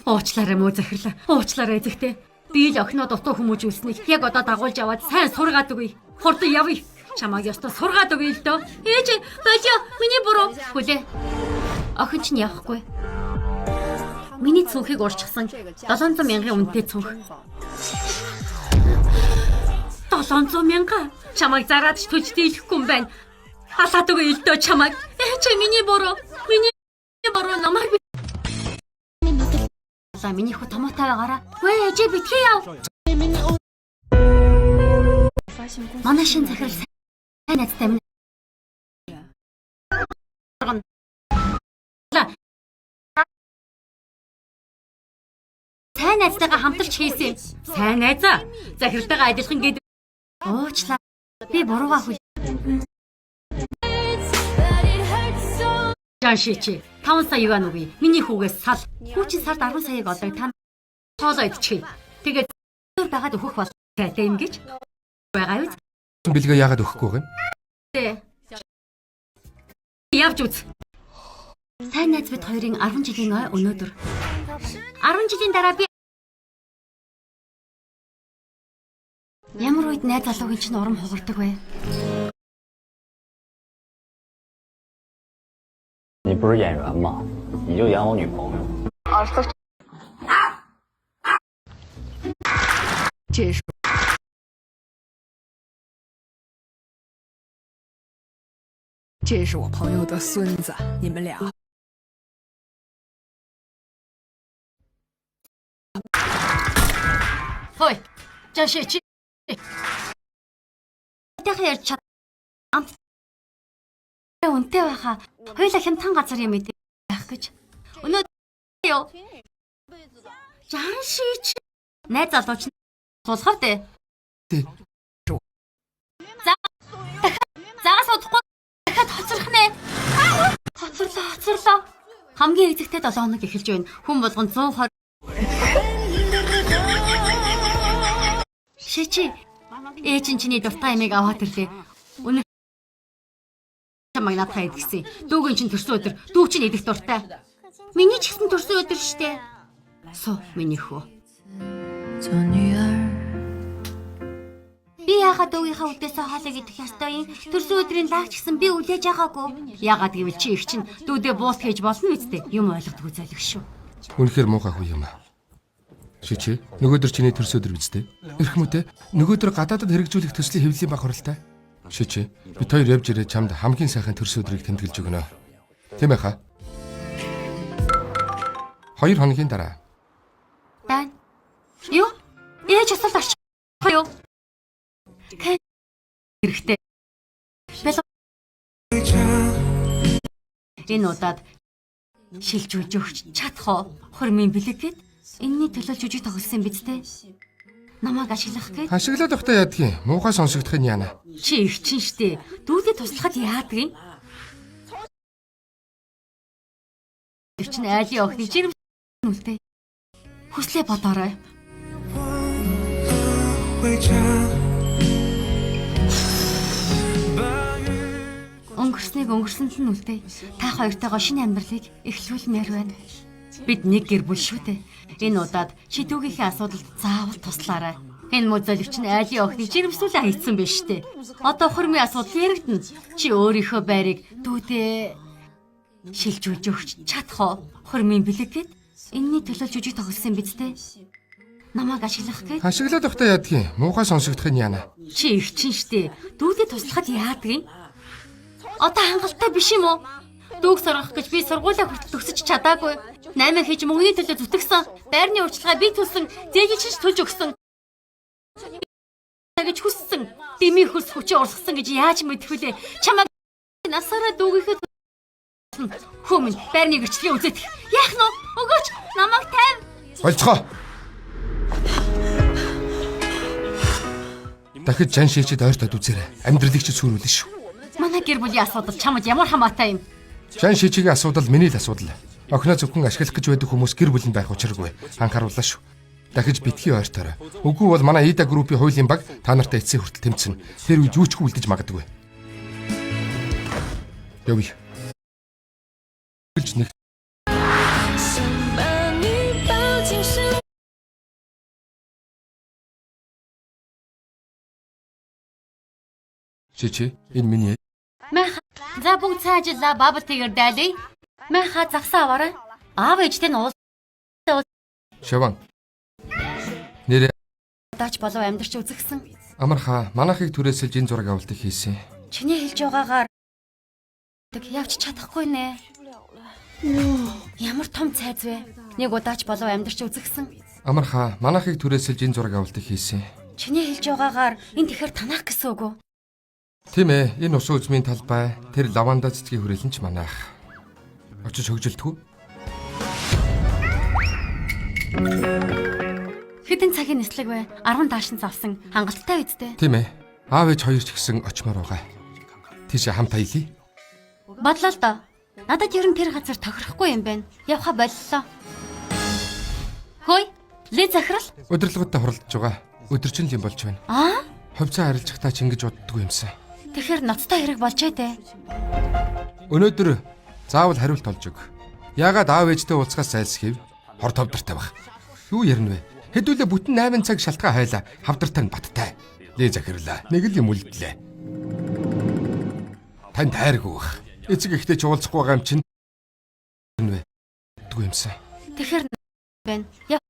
Уучлаарай муу захирлаа. Уучлаарай эзэгтэй. Би л охиноо дутуу хүмүүжүүлснийг яг одоо дагуулж аваад сайн сургаад өгье. Хурдан явъя. Чамааг ёстой сургаад өгье л дөө. Ээжээ, болио. Миний буруу. Хүлээ. Охин чинь явахгүй. Миний цүнхийг урчсан 700 мянган үнэтэй цүнх. 700 мянга. Чамайг зараад ч төж дийлэхгүй юм байна. Халаад өгөө илдөө чамайг. Чи миний буруу. Миний буруу намайг би. За миний хүү томоотой байгаараа. Вэ ээжээ битгий яв. Манай шин захирал сайн найзтай минь. Сайн найзтайгаа хамтарч хийсэн юм. Сайн найзаа. Захиралтайгаа адилхан гээд уучлаа. Би буруугаа хүл. But it hurts so Жан шичи. 5 сая юан үгүй. Миний хүүгээс сал. Хүү чинь сард 10 саяыг олдог та хоолоо идчихье. Тэгээд зур дагаад өөхөх бол тайтай юм гэж байгаа юу? Бэлгээ яагаад өгөхгүй юм? Тэ. Явж үз. Сайн найз бид хоёрын 10 жилийн ой өнөөдөр. 10 жилийн дараа би Ямар үед найз залуугийн чинь урам хугардаг вэ? 你不是演员吗？你就演我女朋友。这是这是我朋友的孙子，你们俩 Хой. Жаши чи. Тэхэ ярьж чад. Амт. Үнтэй байхаа. Хоёлаа хямдхан газар юм идэв байх гэж. Өнөө юу? Жан чи. Найз залууч суулгав дээ. Тий. За. Дахиад загас удахгүй дахиад хоцрох нэ. Хоцорлоо, хоцорлоо. Хамгийн эзэгтэй 7 хоног эхэлж байна. Хүн болгон 120 Шичи. Ээж нь чиний дуртай ямыг аваад ирлээ. Үнэ чамайг наадхаа идэгсэн. Дүүгэн чинь төрсөн өдөр, дүү чинь идэх дуртай. Миний ч гэсэн төрсөн өдөр штэ. Су, миний хүү. 做女儿。 Би яагаад дүүгийнхаа үдээсээ хоолыг идэх ёстой юм? Төрсөн өдрийн лагч гэсэн би үлээж байгаагүй. Яагаад гэвэл чи их чинь дүүдээ буулт хийж болно үсттэй. Юм ойлгодгүй золиг шүү. Үнэхээр муухай хүү юм аа. Шичи, нөгөөдөр чиний төрс өдөр биз дээ. Эрхмүүтэй, нөгөөдөр гадаадад хэрэгжүүлэх төслийн хэвлэлийн баг хуралтай. Шичи, бид хоёр явж ирээ чамд хамгийн сайхан төрс өдрийг тэмдэглэж өгнө. Тийм ээ хаа. 2 хоногийн дараа Дан. Юу? Ээж асуулт орчих юу? Кай хэрэгтэй. Бэл Энэ удаад шилжүүлж өгч чадах уу? Хормын бэлэг гээд энэний төлөө жүжиг тоглосон биз дээ. Намайг ашиглах гээд ашиглаад байхдаа яадгийн муухай сонсогдох нь яана. чи их чинь штэ. Дүүдэд туслахад яадаг юм? Тэр чинь айлын охины жирэм үлдээ. Хүслээ бодоорой. Өнгөрснийг өнгөрсөнд нь үлдээ. Та хоёртойгоо шинэ амьдралыг эхлүүлмээр байна. Бид нэг гэр бүл шүү дээ. Энэ удаад чи дүүгийнхээ асуудалд заавал туслаарай. Энэ муу золиг чинь айлын охины жирэмслүүлээ хийцэн биш үү? Одоо хормын асуудал яригдана. Чи өөрийнхөө байрыг дүүдээ шилжүүлж өгч чадах уу? Хормын бэлэг гээд энэний төлөө жүжиг тоглосон биз дээ. Намайг ашиглах гээд Ашиглаад байхдаа яадгийн муухай сонсогдох нь яана. чи их чинь штэ. Дүүдэд туслахад яадаг юм? Одоо хангалттай биш юм уу? Дүүг сургах гэж би сургуулаа хүртэл төгсөж чадаагүй. 8 хийж мөнгөний төлөө зүтгэсэн. Байрны урьдчилгаа би төлсөн. Зээлийн чинь ч төлж өгсөн. Гэж хүссэн. Дэмий хөлс хүчээ урсгасан гэж яаж мэдэх вүлээ? Чамайг насаараа дүүгийнхээ хөө минь байрны гэрчлэгээ үзээдэх. Яах нь вэ? Өгөөч намайг тайв. Болцгоо. Дахиж жан шийчэд ойртоод үзээрэй. Амьдралыг чи сүрүүлнэ шүү. Манай гэр бүлийн асуудал чамд ямар хамаатай юм? Жан шийчигийн асуудал миний л асуудал. Охиноо зөвхөн ашиглах гэж байдаг хүмүүс гэр бүл нь байх учиргүй. Анхаарууллаа шүү. Дахиж битгий ойртоорой. Үгүй бол манай Ида группийн хуулийн баг та нартай эцсийн хүртэл тэмцэнэ. Тэр үед юу ч хүлдэж магадгүй. Явъя. Гэлж нэг 想把你抱紧身。 шичи энэ миний Маха. За бүгд сайн ажиллаа. Бабл тэгэр дайлъя. Маха загсаа аваарай. Аав ээжтэй нь уул Шаван. Нэрээ удаач болов амьдарч үзэгсэн. амархаа манайхыг түрээсэлж энэ зураг авалтыг хийсэн. Чиний хэлж байгаагаар тэг явж чадахгүй нэ. Ямар том цайз вэ? Нэг удаач болов амьдарч үзэгсэн. Амархаа манайхыг түрээсэлж энэ зураг авалтыг хийсэн. Чиний хэлж байгаагаар энэ тэгэхэр танах гэсэн үг үү? Тийм ээ, энэ усан үзмийн талбай тэр лаванда цэцгийн хүрээлэн ч манайх. Очиж хөгжилтгүү. Хэдэн цагийн нислэг вэ? 10 даашин завсан. Хангалттай үсттэй. Тийм ээ. Аав ээж хоёр ч гэсэн очимоор байгаа. Тийшээ хамт аялъя. Бодлоо л доо. Надад ер нь тэр газар тохирохгүй юм байна. Явха боллоо. Хөөе, Ли захирал? Удирдлагуудтай хуралдаж байгаа. Өдөржин л юм болж байна. Аа? Хувьцаа харилцахдаа ч ингэж уддгүй юмсан. Тэгэхээр ноцтой хэрэг болжээ дээ. Өнөөдөр заавал хариулт олж өг. Яагаад аав ээжтэй уулзахаас зайлсхийв? Хор товдортой байх. Юу ярина вэ? Хэдүүлээ бүтэн 8 цаг шалтгаан хайлаа. Хавдартай нь баттай. Лээ захирлаа. Нэг л юм үлдлээ. Танд хайргүй байх. Эцэг эхтэй ч уулзахгүй байгаа юм чинь вэ? Дгүй юмсан. Тэгэхээр байна. Яв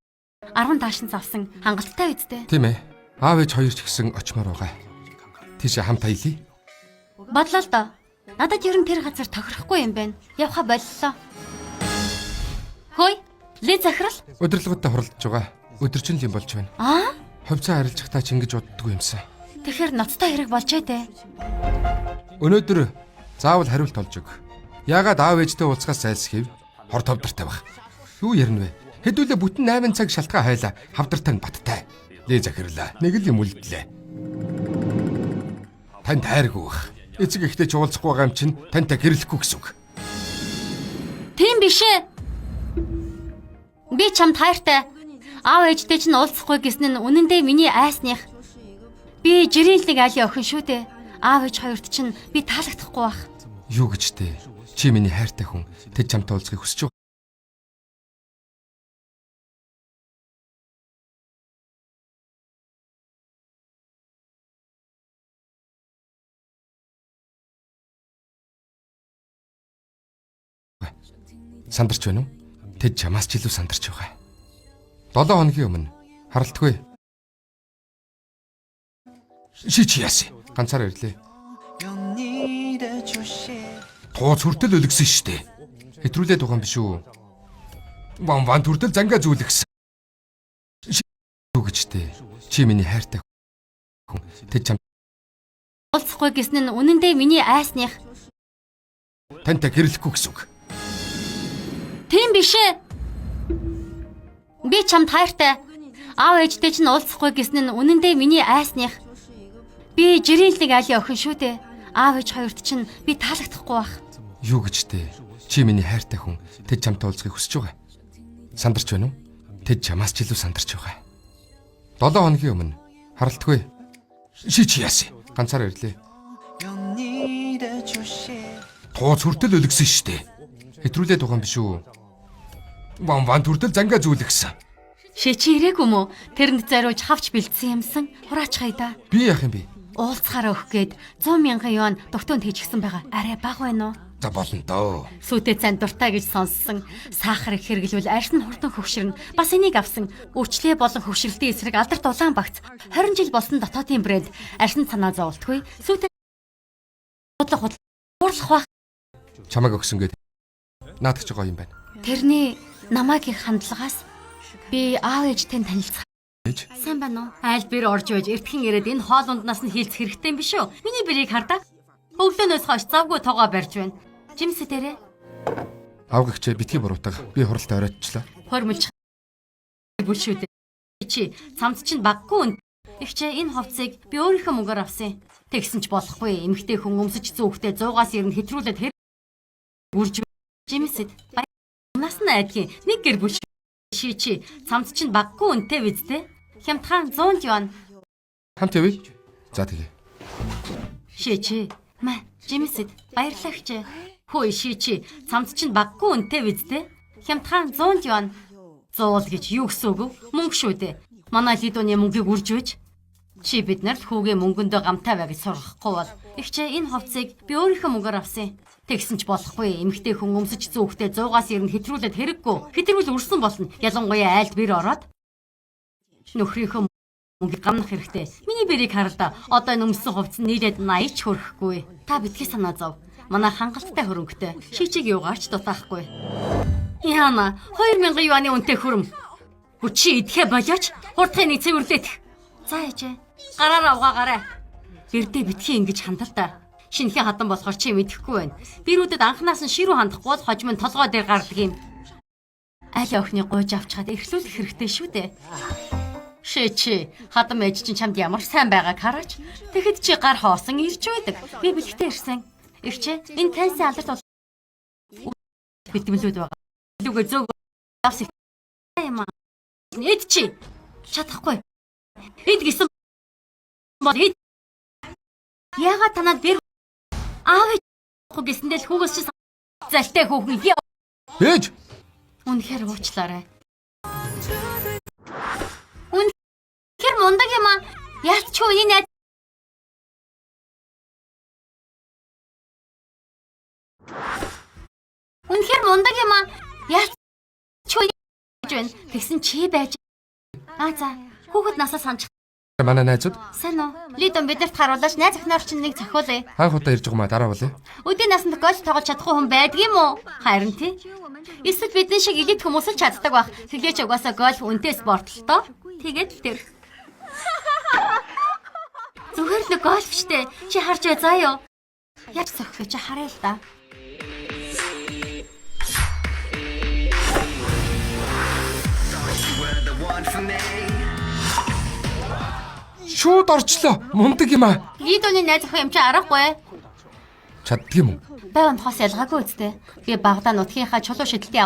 10 даашин завсан. Хангалттай үсттэй. Тийм ээ. Аав ээж хоёр ч гэсэн очимоор байгаа. Тийшээ хамт аялъя. Бодлоо л доо. Надад ер нь тэр газар тохирохгүй юм байна. Явха боллоо. Хөөе, Ли захирал? Удирдлагуудтай хуралдаж байгаа. Өдөржин л юм болж байна. Аа? Хувьцаа харилцахдаа ч ингэж уддгүй юмсан. Тэгэхээр ноцтой хэрэг болжээ дээ. Өнөөдөр заавал хариулт олж өг. Яагаад аав ээжтэй уулзахаас зайлсхийв? Хор товдортой байх. Юу ярина вэ? Хэдүүлээ бүтэн 8 цаг шалтгаан хайлаа. Хавдартай нь баттай. Лээ захирлаа. Нэг л юм үлдлээ. Танд хайргүй байх. Эцэг эхтэй ч уулзахгүй байгаа юм чинь тантай гэрлэхгүй гэсэн үг. Тийм биш ээ. Би чамд хайртай. Аав ээжтэй чинь уулзахгүй гэсэн нь үнэндээ миний айсных. Би жирийн л нэг айлын охин шүү дээ. Аав ээж хоёрт чинь би таалагдахгүй байх. Юу гэж тэ? Чи миний хайртай хүн. Тэд чамтай уулзахыг хүсэж байгаа. Сандарч байна уу? Тэд чамаас ч илүү сандарч байгаа. 7 хоногийн өмнө харалтгүй. Ши чи яасан? Ганцаар ирлээ. Тууц хүртэл өлгсөн штэ. Хэтрүүлээд байгаа юм биш үү? Ван ван хүртэл зангаа зүулгсэн. Юу гэж тэ? Чи миний хайртай хүн. Тэд чам Уулзахгүй гэсэн нь үнэндээ миний айсных. тантай гэрлэхгүй гэсэн үг. Тийм биш ээ. Би чамд хайртай. Аав ээжтэй чинь уулзахгүй гэсэн нь үнэндээ миний айсных. Би жирийн л нэг айлын охин шүү дээ. Аав ээж хоёрт чинь би таалагдахгүй байх. Юу гэж тэ? Чи миний хайртай хүн. Тэд чамтай уулзахыг хүсэж байгаа. Сандарч байна уу? Тэд чамаас ч илүү сандарч байгаа. 7 хоногийн өмнө харалтгүй. Ши чи яасан? Ганцаар ирлээ. Тууц хүртэл өлгсөн штэ. Хэтрүүлээд байгаа юм биш үү? Ван ван хүртэл зангаа зүулгсэн. Ши чи ирээгүй мүү? Тэрэнд зориулж хавч бэлдсэн юмсан. Хураач хайда. Би яах юм бэ? Уулзахаараа өгөх гээд 100 мянган юан догтөөнд хийчихсэн байгаа. Арай бага байна уу? За болно доо. Сүйтэй цан дуртай гэж сонссон. Сахарыг хэрэглүүл арьс нь хурдан хөвшөрнө. Бас энийг авсан. Өвчлээ болон хөвшрөлтийн эсрэг алдарт улаан багц. 20 жил болсон дотоодын брэнд. Арьсанд санаа зовлтгүй. Сүйтэй худлах хурлах бах. Чамайг өгсөн гээд наадах чи гоё юм байна. Тэрний намайг их хандлагаас би аав ээжтэй танилцах. Ээж. Сайн байна уу? Айл бэр орж байж эртхэн ирээд энэ хоол унднаас нь хилцэх хэрэгтэй юм биш үү? Миний бэрийг хардаа. Өглөөнөөс хойш завгүй тоогоо барьж байна. Жимсэ дээрээ Авгагч битгий буруутга. Би хуралтай оройтчлаа. хормолж бүл шүү дээ. Чи цамц чинь баггүй үн. Ихчээ энэ хувцсыг би өөрийнхөө мөнгөөр авсан. Тэгсэн ч болохгүй. Эмэгтэй хүн өмсөж зүүхтэй 100-аас 90 хэтрүүлээд хэр үрж жимсэд. Нас нь айдгийн нэг гэр бүл ши чи цамц чинь баггүй үнэтэй биз дээ. Хямдхан 100 юан Хамт явъя. За тэгээ. ши чи. Мэ жимсэд баярлалаа хчээ. Хөөе ши чи цамц чинь баггүй үнэтэй биз дээ. Хямдхан 100 юан зуул гэж юу гэсэн үг вэ? Мөнгө шүү дээ. Манай лидоны мөнгийг үрж байж чи бид нар л хүүгээ мөнгөндөө гамтай бай гэж сургахгүй бол ихчээ энэ хувцсыг би өөрийнхөө мөнгөөр авсан. Тэгсэн ч болохгүй. Эмэгтэй хүн өмсөж зүүхтэй 100-аас 90 хэтрүүлээд хэрэггүй. Хэтрүүл үрсэн болно. Ялангуяа айлд бэр ороод нөхрийнхөө мөнгийг гамнах хэрэгтэй. Миний бэрийг харал да. Одоо энэ өмссөн хувцас нь нийлээд 80 ч хүрэхгүй. Та битгий санаа зов. Манай хангалттай хөрөнгөтэй. Шичиг юугаарч дутаахгүй. Яна 2000 юаны үнэтэй хөрөм. Гү чи идэхэ болооч. Хурдхын нэг цэвэрлээх. За ээжээ. Гараараа угаагаарай. Бэрдээ битгий ингэж хандал та. Шинэхэн хадан болохоор чи мэдэхгүй байна. Бэрүүдэд анханаас нь ширүү хандахгүй бол хожим нь толгой дээр гардаг юм. Аль охины гуйж авчгаад эрхлүүлэх хэрэгтэй шүү дээ. Шичи, хадам ээж чинь чамд ямар сайн байгааг хараач. Тэгэхэд чи гар хоосон ирж байдаг. Би бэлэгтэй ирсэн. Ирчээ, энэ кэнси алдарт бол бэлтгэлүүд байгаа. Илүүгээр зөг авс юм аа. Эд чи чадахгүй. Эд гэсэн бол эд. Яагаад танад бэр аав гэсэндээ л хүүгээс чи залтай хүүхэн. Ээж! Үнэхээр уучлаарай. Үнэхээр мундаг юм аа. Ялч ч үний найз Үнэхээр мундаг юм аа. Ялч ч үний гэж байна. Тэгсэн чи байж. Аа за. Хүүхэд насаа санчих. Манай найзууд Сайн уу? Лидон биднэрт харуулаач найз охиноор чинь нэг зохиулъя. анх удаа ирж байгаа маа дараа болъё. Өдний насанд гол тоглож чадахгүй хүн байдгийм үү? Харин тий. Эсвэл бидний шиг элит хүмүүс л чаддаг байх. Тэглээч угаасаа гольф үнэтэй спорт л тоо. Тэгээд л тэр. Зүгээр л нэг гольф штэ. Чи харж бай заа юу? Яаж зохих вэ? Чи харъя л да. Шууд орчлоо. Мундаг юм аа. Лидоны найз охин юм чи аргагүй. Чаддаг юм уу? Бай унтахаас ялгаагүй үстэй. Би багадаа нутгийнхаа чулуу шидэлтийн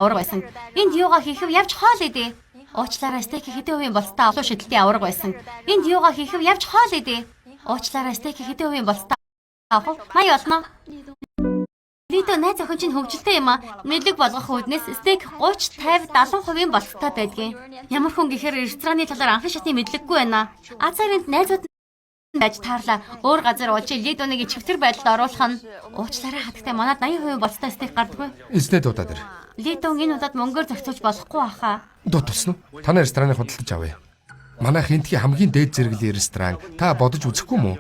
аварга байсан. Энд юугаа хийхэв явж хоол идэ. Уучлаарай стейк хэдэн хувийн болцтой чулуу шидэлтийн аварга байсан. Энд юугаа хийхэв явж хоол идэ. Уучлаарай стейк хэдэн хувийн болцтой авах вэ? Мая болно. Лидо найз охин чинь хөгжилтэй юм аа. Мэдлэг болгох үүднээс стейк 30, 50, 70 хувийн болцтой байдгийн. Ямар хүн гэхээр рестораны талаар анхан шатны мэдлэггүй байна. Азар энд найзууд байж таарлаа. Өөр газар уулж Лидоныг ичвтер байдалд оруулах нь уучлаарай хатагтай манад 80% болцтой стейк гардаггүй. Эзнээ дуудаад ир. Лидон энэ удаад мөнгөөр зохицуулж болохгүй баха. Дууд тусан уу? Танай рестораныг худалдаж авъя. Манай хинтгийн хамгийн дээд зэрэглэлийн ресторан та бодож үзэхгүй мүү?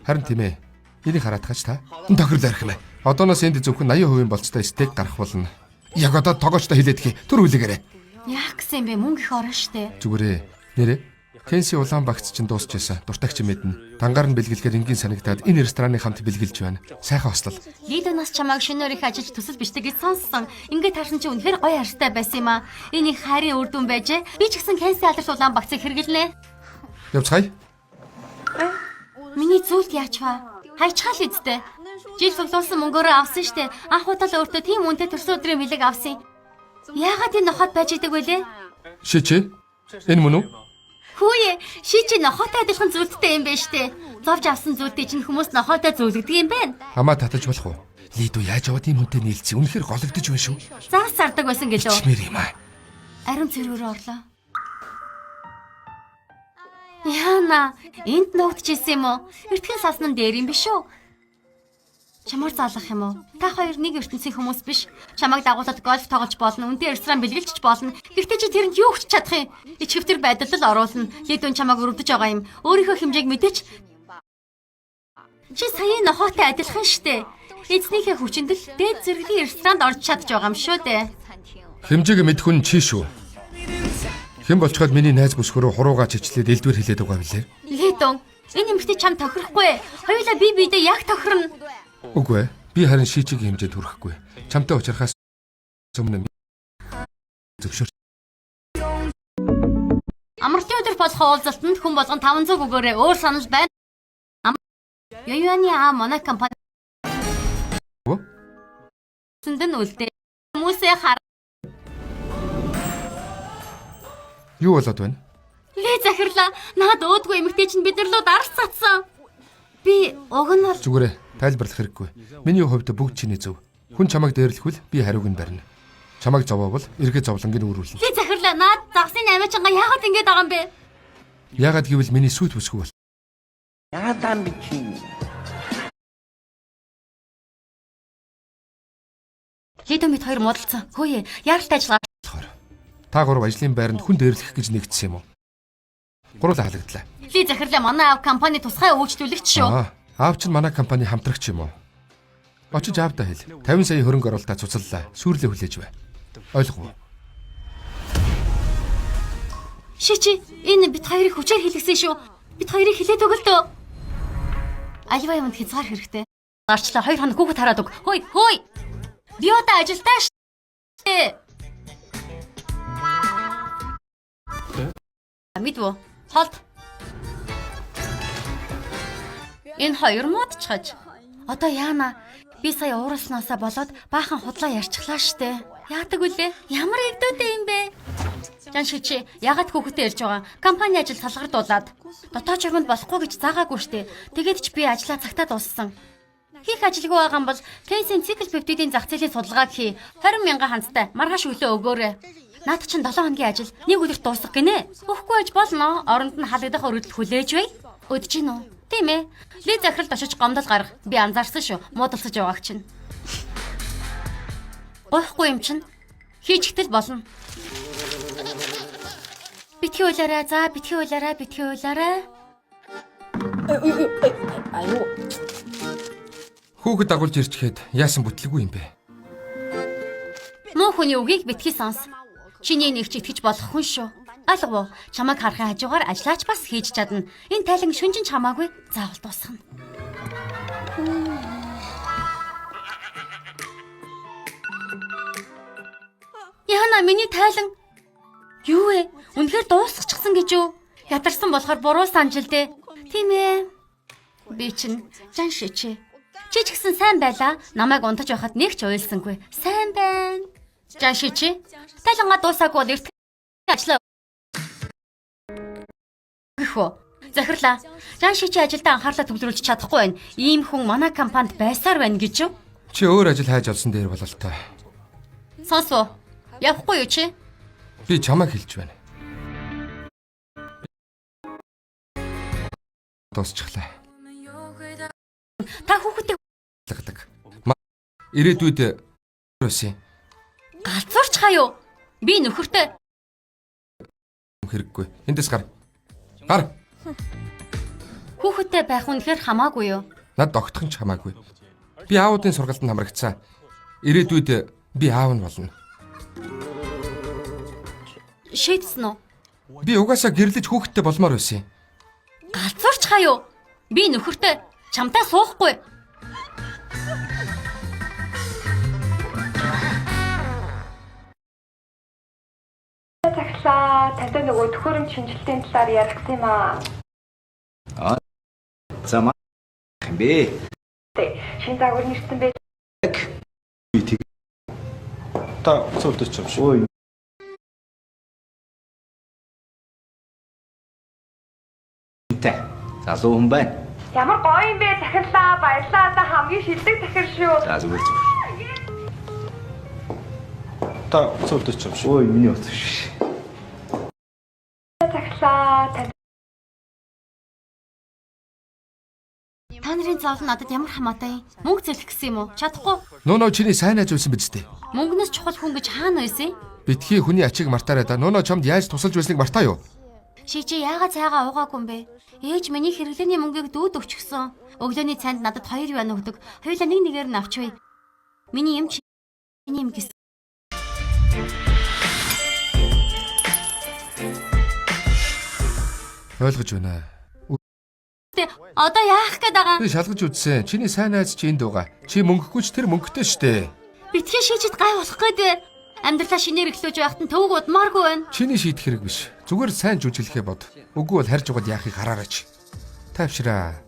Харин тийм ээ. Энийг хараад тахач та. Тохирол арих юм ээ. Одооноос энд зөвхөн 80% болцтой стейк гарах болно. Яг одоо тогоочтой хэлээд хий. Түр хүлээгээрэй. Яах гэсэн юм бэ? Мөнгө их орно штэ. Зүгээрээ. Нэрээ. Кенси улаан багц чинь дуусчихсан. Дуртагч мэднэ. Дангаар нь бэлгэлэхээр энгийн санагдаад энэ рестораны хамт бэлгэлж байна. Сайхан хослол. Лидоноос чамайг шинээр их ажиллаж төсөл бичдэг гэж сонссон. Ингээд харсан чи үнэхээр гоё харьцтай байсан юм аа. Энэ их хайрын үр дүн байжээ. Би ч гэсэн Кенси алдарт улаан багцыг хэрэглэнэ. Явцгаая. Миний зүйлт яач вэ? Хайчгаал үсттэй. Жил цуглуулсан мөнгөөрөө авсан штэ. Анх удаа л өөртөө тийм үнэтэй төрсөн өдрийн бэлэг авсан. Яагаад энэ ноход байж идэг вүлээ? Шичи. Энэ мөн үү? Хүүе, ши чи нохотой адилхан зүйлттэй юм байна штэ. Зовж авсан зүйлтээ чинь хүмүүс нохойтой зүйлгдэг юм байна. Хамаа татаж болох уу? Лидо яаж яваад ийм хүнтэй нийлцсэн? Үнэхээр гологдож байна шүү. Заас зардаг байсан гэлөө. Чимээр юм аа. Ариун цэргээр орлоо. Яна, энд нуугдчихсэн юм уу? Эртхэн сасан нь дээр юм биш үү? Чамаар заалгах юм уу? Та хоёр нэг ертөнцийн хүмүүс биш. Чамайг дагуулад гольф тоглож болно, үнтэй ресторан бэлгэлж болно. Гэхдээ чи тэрэнд юу хүч чадах юм? Ичгэвтер байдал л оруулна. Лидүн чамайг өрөвдөж байгаа юм. Өөрийнхөө хэмжээг мэдээч. Чи саяын нохоотой адилхан штэ. Эзнийхээ хүчинд л дээд зэрэглэлийн ресторанд орж чадж байгаа юм шүү дээ. Хэмжээг мэдэх хүн чи шүү. Хэн болчход миний найз бүсгөрөө хуруугаа чичлээд элдвэр хэлээд байгаа юм лээ. Лидүн, энэ эмэгтэй чам тохирохгүй. Хоёулаа би биедээ яг тохирно. Үгүй ээ. Би харин шийчигийн хэмжээнд хүрэхгүй. Чамтай уулзрахаас өмнө зөвшөөр. Амралтын өдөр болох уулзалтанд хүн болгон 500 өгөөрэй. Өөр санал байна. Ююаны А Монако компани Өө? Сэнд нь үлдээ. Хүмүүсээ хар. Юу болоод байна? Лээ захирлаа. Наад өөдгөө эмэгтэй чинь бид нар луу дарс цацсан. Би уг нь бол Зүгээрээ тайлбарлах хэрэггүй. Миний хувьд бүгд чиний зөв. Хүн чамайг дээрлэхвэл би хариуг нь барина. Чамайг зовоовол эргээ зовлонг нь үүрүүлнэ. лээ захирлаа. Наад загсын амиачанга яагаад ингэж байгаа юм бэ? Яагаад гэвэл миний сүйт бүсгүй бол Яадан бичиж. Лидо мэд хоёр муудалцсан. Хөөе, яаралтай ажиллагаа. болохоор. Та гурав ажлын байранд хүн дээрлэх гэж нэгдсэн юм уу? Гурлаа халагдлаа. Лээ захирлаа манай аав компани тусгай үйлчлүүлэгч шүү. Аа, аав чинь манай компани хамтрагч юм уу? Очиж аавдаа хэл. 50 сая хөрөнгө оруулалтаа цуцаллаа. Сүрлээ хүлээж бай. Ойлгов уу? Шичи, энэ бит хоёрыг хүчээр хилгэсэн шүү. Бит хоёрыг хилээд өгөлтөө. Альва юмд хязгаар хэрэгтэй. Зарчлаа 2 хоног хүүхэд хараад өг. Хөөе, хөөе. Би одоо ажилдаа шүү. Мэдв үү? Холд. Энэ хоёр муудчихаж. Одоо яана? Би сая ууралснаасаа болоод баахан худлаа ярьчихлаа штэ. Яадаг үлээ? Ямар эгдүүтэй юм бэ? Жан шичи, ягаад хүүхэдтэй ярьж байгаа? Компани ажил салгардуулаад дотоод журманд болохгүй гэж заагаагүй штэ. Тэгээд ч би ажлаа цагтаа дууссан. Хийх ажилгүй байгаа юм бол Кейсийн цикл пептидийн зах зээлийн судалгааг хий. 20 мянган ханцтай маргааш өглөө өгөөрэй. Наад чинь 7 хоногийн ажил нэг өдөрт дуусгах гинэ. Өгөхгүй байж болно. Оронд нь халагдах өргөдөл хүлээж бай. Өдөж гин үү? Тийм ээ. Ли захиралд очиж гомдол гарга. Би анзаарсан шүү. Муудалцаж байгааг чинь. Гойхгүй юм чинь. Хийчихтэл болно. Битгий уйлаарай. За, битгий уйлаарай, битгий уйлаарай. Хүүхэд дагуулж ирчгээд яасан бүтлгүй юм бэ? Муу хүний үгийг битгий сонс. Чиний нэг ч итгэж болох хүн шүү. Алга уу, чамайг харахын хажуугаар ажиллаач бас хийж чадна. Энэ тайлан шүнжин ч хамаагүй заавал дуусгана. Яна миний тайлан юу вэ? Үнэхээр дуусгачихсан гэж юу? Ядарсан болохоор буруу санжил дээ. Тийм ээ. Би чинь жан шичээ. Чи ч гэсэн сайн байлаа. Намайг унтаж байхад нэг ч уйлсангүй. Сайн байна. Жан шичээ. Тайлангаа дуусаагүй бол эрт ажиллаа гэх үү? Захирлаа. Жан шичээ ажилдаа анхаарлаа төвлөрүүлж чадахгүй байна. Ийм хүн манай компанид байсаар байна гэж юу? Чи өөр ажил хайж олсон дээр бололтой. Сонсоо. Явахгүй юу чи? Би чамайг хэлж байна. Дуусчихлаа. Та хүүхэдтэй Лагдаг. Ирээдүйд байсан галзуурч хаяа юу? Би нөхөртэй хэрэггүй. Эндээс гар. Гар. хүүхэдтэй байх үнэхээр хамаагүй юу? Над огтхон ч хамаагүй. Би аавуудын сургалтанд хамрагдсан. Ирээдүйд би аав нь болно. Шийдсэн үү? Би угаасаа гэрлэж хүүхэдтэй болмоор байсан юм. Галзуурч хаяа юу? Би нөхөртэй чамтай суухгүй. Захлаа тантай нөгөө төхөөрөмж шинжилтийн талаар ярих гэсэн юм аа. За маа юм бэ? Тэ шинэ загвар нэрсэн бэ? Та цөлдөж юм шиг. Ой. Тэ. Залуу хүн байна. Ямар гоё юм бэ захирлаа. Баярлалаа. Та хамгийн шилдэг захир шүү. За зүгээр зүгээр. Та цөлдөж юм шиг. Ой миний утас шүү. Захирлаа. Тань Та нарын зовлон надад ямар хамаатай юм? Мөнгө зээлэх гэсэн юм уу? Чадахгүй. Нуно чиний сайн найз байсан биз дээ. Мөнгнөөс чухал хүн гэж хаана байсан юм? Битгий хүний ачиг мартаарай да. Нуно чамд яаж тусалж байсныг мартаа юу? Шижи яагаад цайгаа уугаагүй юм бэ? Ээж миний хэрэглээний мөнгийг дүүд өгчихсөн. Өглөөний цайнд надад 2 юан өгдөг. Хоёулаа нэг нэгээр нь авчвэ. Миний юм чиний юм гэсэн. Ойлгож байна. Тэ одоо яах гээд байгаа юм? Би шалгаж үзсэн. Чиний сайн найз чи энд байгаа. Чи мөнгөгүй ч тэр мөнгөтэй штэ. Битгий шижид гай болох гээд бэ. Амьдралаа шинээр эхлүүлж байхад нь төвөг удмааргүй байна. Чиний шийдэх хэрэг биш. Зүгээр сайн жүжиглэхээ бод. Үгүй бол харж угаад яахыг хараарайч. Тайвшраа.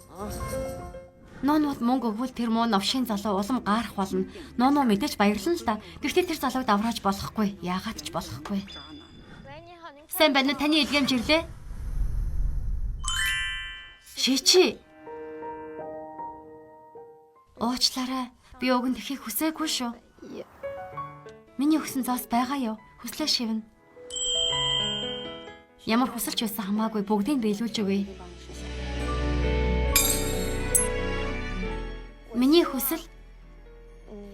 Нуунууд мөнгө өгвөл тэр муу новшийн залуу улам гаарах болно. Нуунуу мэдээж баярлана л да. Гэхдээ тэр залууг даврааж болохгүй. Яагаад ч болохгүй. Сайн байна уу? Таны илгээмж ирлээ. Шичи. Уучлаарай. Би уг нь тэхийг хүсээгүй шүү. Миний өгсөн зоос байгаа юу? Хүслээ шивнэ. Ямар хүсэлч байсан хамаагүй бүгдийг биелүүлж өгье. Миний хүсэл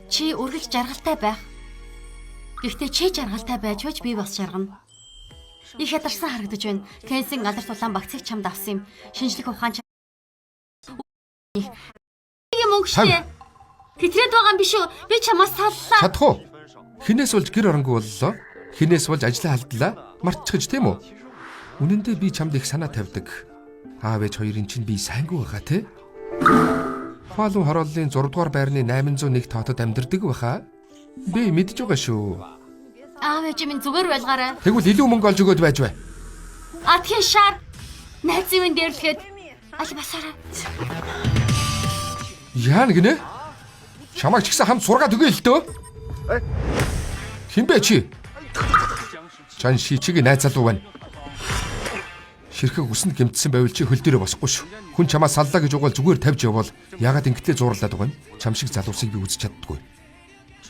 чи үргэлж жаргалтай байх. Гэхдээ чи жаргалтай байж байж би бас жаргана. Их ядарсан харагдаж байна. Кенсийн газар тулаан багцыг чамд авсан юм. Шинжлэх ухаан чи юм мөнгө штэ. Тэтрээд байгаа юм биш үү? Би чамаас саллаа. Чадах уу? Хинээс болж гэр оронгүй боллоо. Хинээс болж ажлаа алдлаа. Мартчихж тийм үү? Үнэн дээр би чамд их санаа тавьдаг. Аав ээж хоёрын чинь би сайнгүй байгаа те. Хуалун хорооллын 6 дугаар байрны 801 тоотод амьдардаг байхаа. Би мэдж байгаа шүү. Аав ээж минь зүгээр байлгаарай. Тэгвэл илүү мөнгө олж өгөөд байж бай. Атхийн шар найзын дээрлэхэд аль басаараа. Яана гинэ? Чамайг ч гэсэн хамт сургаад өгье л дөө. Хин бэ чи? Чан шичигийн найз залуу байна. Ширхэг үсэнд гэмтсэн байвал чи хөл дээрээ босохгүй шүү. Хүн чамаа саллаа гэж угаал зүгээр тавьж явбал ягаад ингэтлээ зуурлаад байгаа юм? Чам шиг залуусыг би үзэж чаддгүй.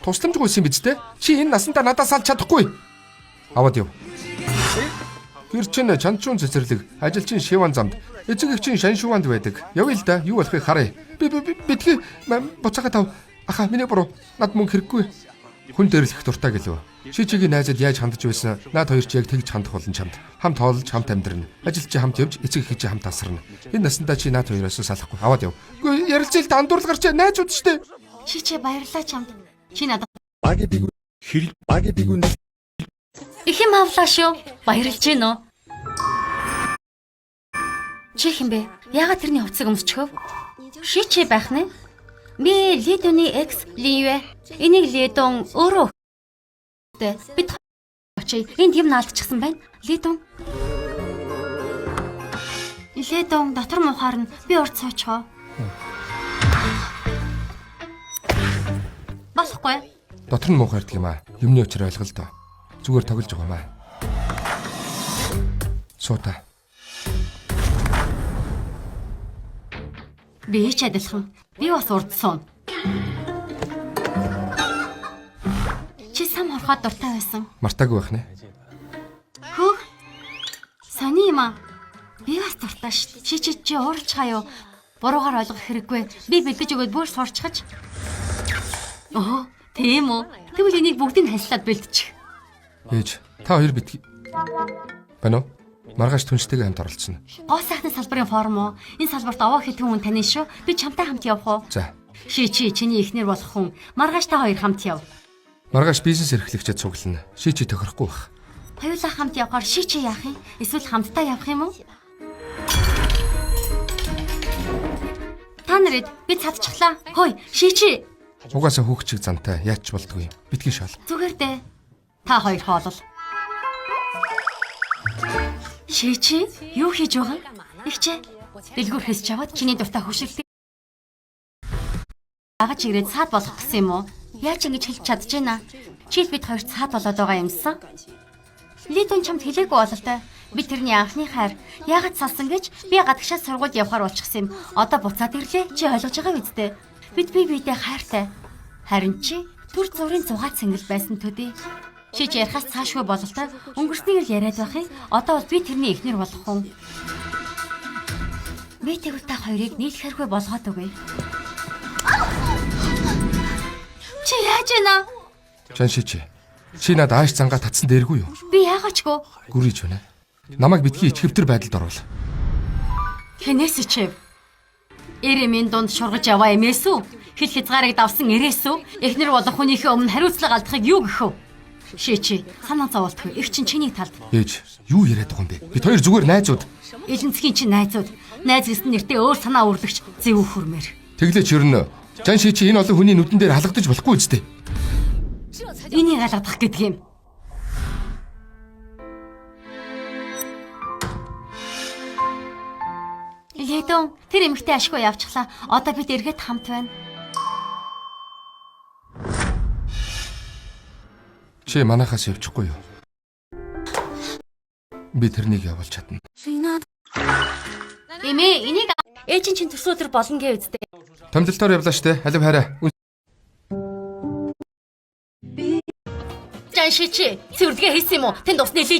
Тусламж гуйсан биз дээ? Чи энэ насандаа надаас салж чадахгүй. Аваад яв. Гэр чинь чанчуун цэцэрлэг, ажил чинь Шиван замд, эцэг эх чинь Шаншуванд байдаг. Явъя л да, юу болохыг харъя. Би би битгий буцаага тав. Аха, миний буруу. Над мөнгө хэрэггүй. Хүн дэрлэх дуртай гэлөө. Чи чигийн найзад яаж хандж байсан? Над хоёр чи яг тэгж хандах болон чамд. Хамт хоолж, хамт амьдрна. Ажил чи хамт явж, эцэг эх чи хамт тасарна. Энэ насандаа чи над хоёроос салахгүй. Аваад яв. Үгүй ярилцъя л да, андуурлал гарч найзууд штэ. Чи чи баярлалаа чамд. Чи надад Хэрэг баги бигүн их юм авлаа шүү. Баярлж гин үү? Чи хэн бэ? Яагаад тэрний хувцсыг өмсчихөв? Шичи байх нэ? Би Лидоны экс Линвэ. Энийг Лидон өөрөө өгтөө. Бид очие. Энд юм наалдчихсан байна. Лидон. Лидон дотор муухаар нь би урд суучихоо. Болохгүй. Дотор нь муухай ирдэг юм аа. Юмны учир ойлгол доо. Зүгээр тоглож байгаа юм аа. Суута. Би ч адилхан. Би бас урд сууна. Чи сам хорхоод дуртай байсан. Мартаагүй байх нэ. Хөөх. Сони юм аа. Би бас дуртай шүү. Чи чи чи уурч хаяа. Буруугаар ойлгох хэрэггүй. Би бэлдэж өгөөд бүр сурчхаж. Оо, тийм үү? Тэгвэл энийг бүгдийг нь ханслаад бэлдчих. Ээж, та хоёр битгий. Байна уу? Маргааш түнштэйгээ хамт оролцсон. Гоо сайхны салбарын форум уу? Энэ салбарт овоо хэдхэн хүн тань шүү. Би чамтай хамт явах уу? За. Ши чи чиний эхнэр болох хүн. Маргааш та хоёр хамт яв. Маргааш бизнес эрхлэгчэд цуглана. Ши чи тохирохгүй байх. Хоёулаа хамт явахаар ши чи яах юм? Эсвэл хамтдаа явах юм уу? Та нарыг би цадчихлаа. Хой, ши чи Угаасаа хүүхчиг зантай яаж ч болдгүй юм. Битгий шал. зүгээр дээ. Та хоёр хоолол. Ши чи юу хийж байгаа юм? Ихчээ. Дэлгүүр хийсч аваад чиний дуртай хөшөглөг. Агаж ирээд цаад болох гэсэн юм уу? Яаж ингэж хэлж чадж байна? Чи л бид хоёр цаад болоод байгаа юмсан. Лидон чамд хэлээгүй бололтой. Би тэрний анхны хайр яагаад салсан гэж би гадагшаа сургуульд явхаар болчихсон юм. Одоо буцаад ирлээ. Чи ойлгож байгаа биз дээ? Бид бие биедээ хайртай. Харин чи төр зургийн зугаа цэнгэл байсан төдий. Чи ч ярихаас цаашгүй бололтой. Өнгөрснийг л яриад байх юм. Одоо бол би тэрний эхнэр болох хүн. Би тэгвэл та хоёрыг нийлэхэргүй болгоод өгье. Чи яаж байна? Чан ши чи. Чи над ааш зангаа татсан дээргүй юу? Би яагаачгүй. Гүрийж байна. Намайг битгий ичгэвтер байдалд оруул. Хэнээс ичэв? Эрэмийн дунд шургаж яваа эмээс үү? Хил хязгаарыг давсан эрээс үү? Эхнэр болох хүнийхээ өмнө хариуцлага алдахыг юу гэх вэ? Ши чи санаа зоволтгүй. Их чин чиний талд. Ээж, юу яриад байгаа юм бэ? Бид хоёр зүгээр найзууд. Элэнцгийн чинь найзууд. Найз гэсэн нэртэй өөр санаа өрлөгч зэвүү хөрмөр. Тэглээч ер нь Чан ши чи энэ олон хүний нүдэн дээр халагдаж болохгүй үстэй. Энийг алгадах гэдэг юм. Ледон тэр эмэгтэй ашгүй явчихлаа. Одоо бид эргээд хамт байна. Чи манахаас явчихгүй юу? Би тэрнийг явуулж чадна. Эмээ энийг ээж чинь төрсөн өдөр болно гэв үсттэй. Томилолтоор явлаа штэ. Алив хайраа. Жан ши чи цэвэрлэгээ хийсэн юм уу? Тэнд ус нэлээ.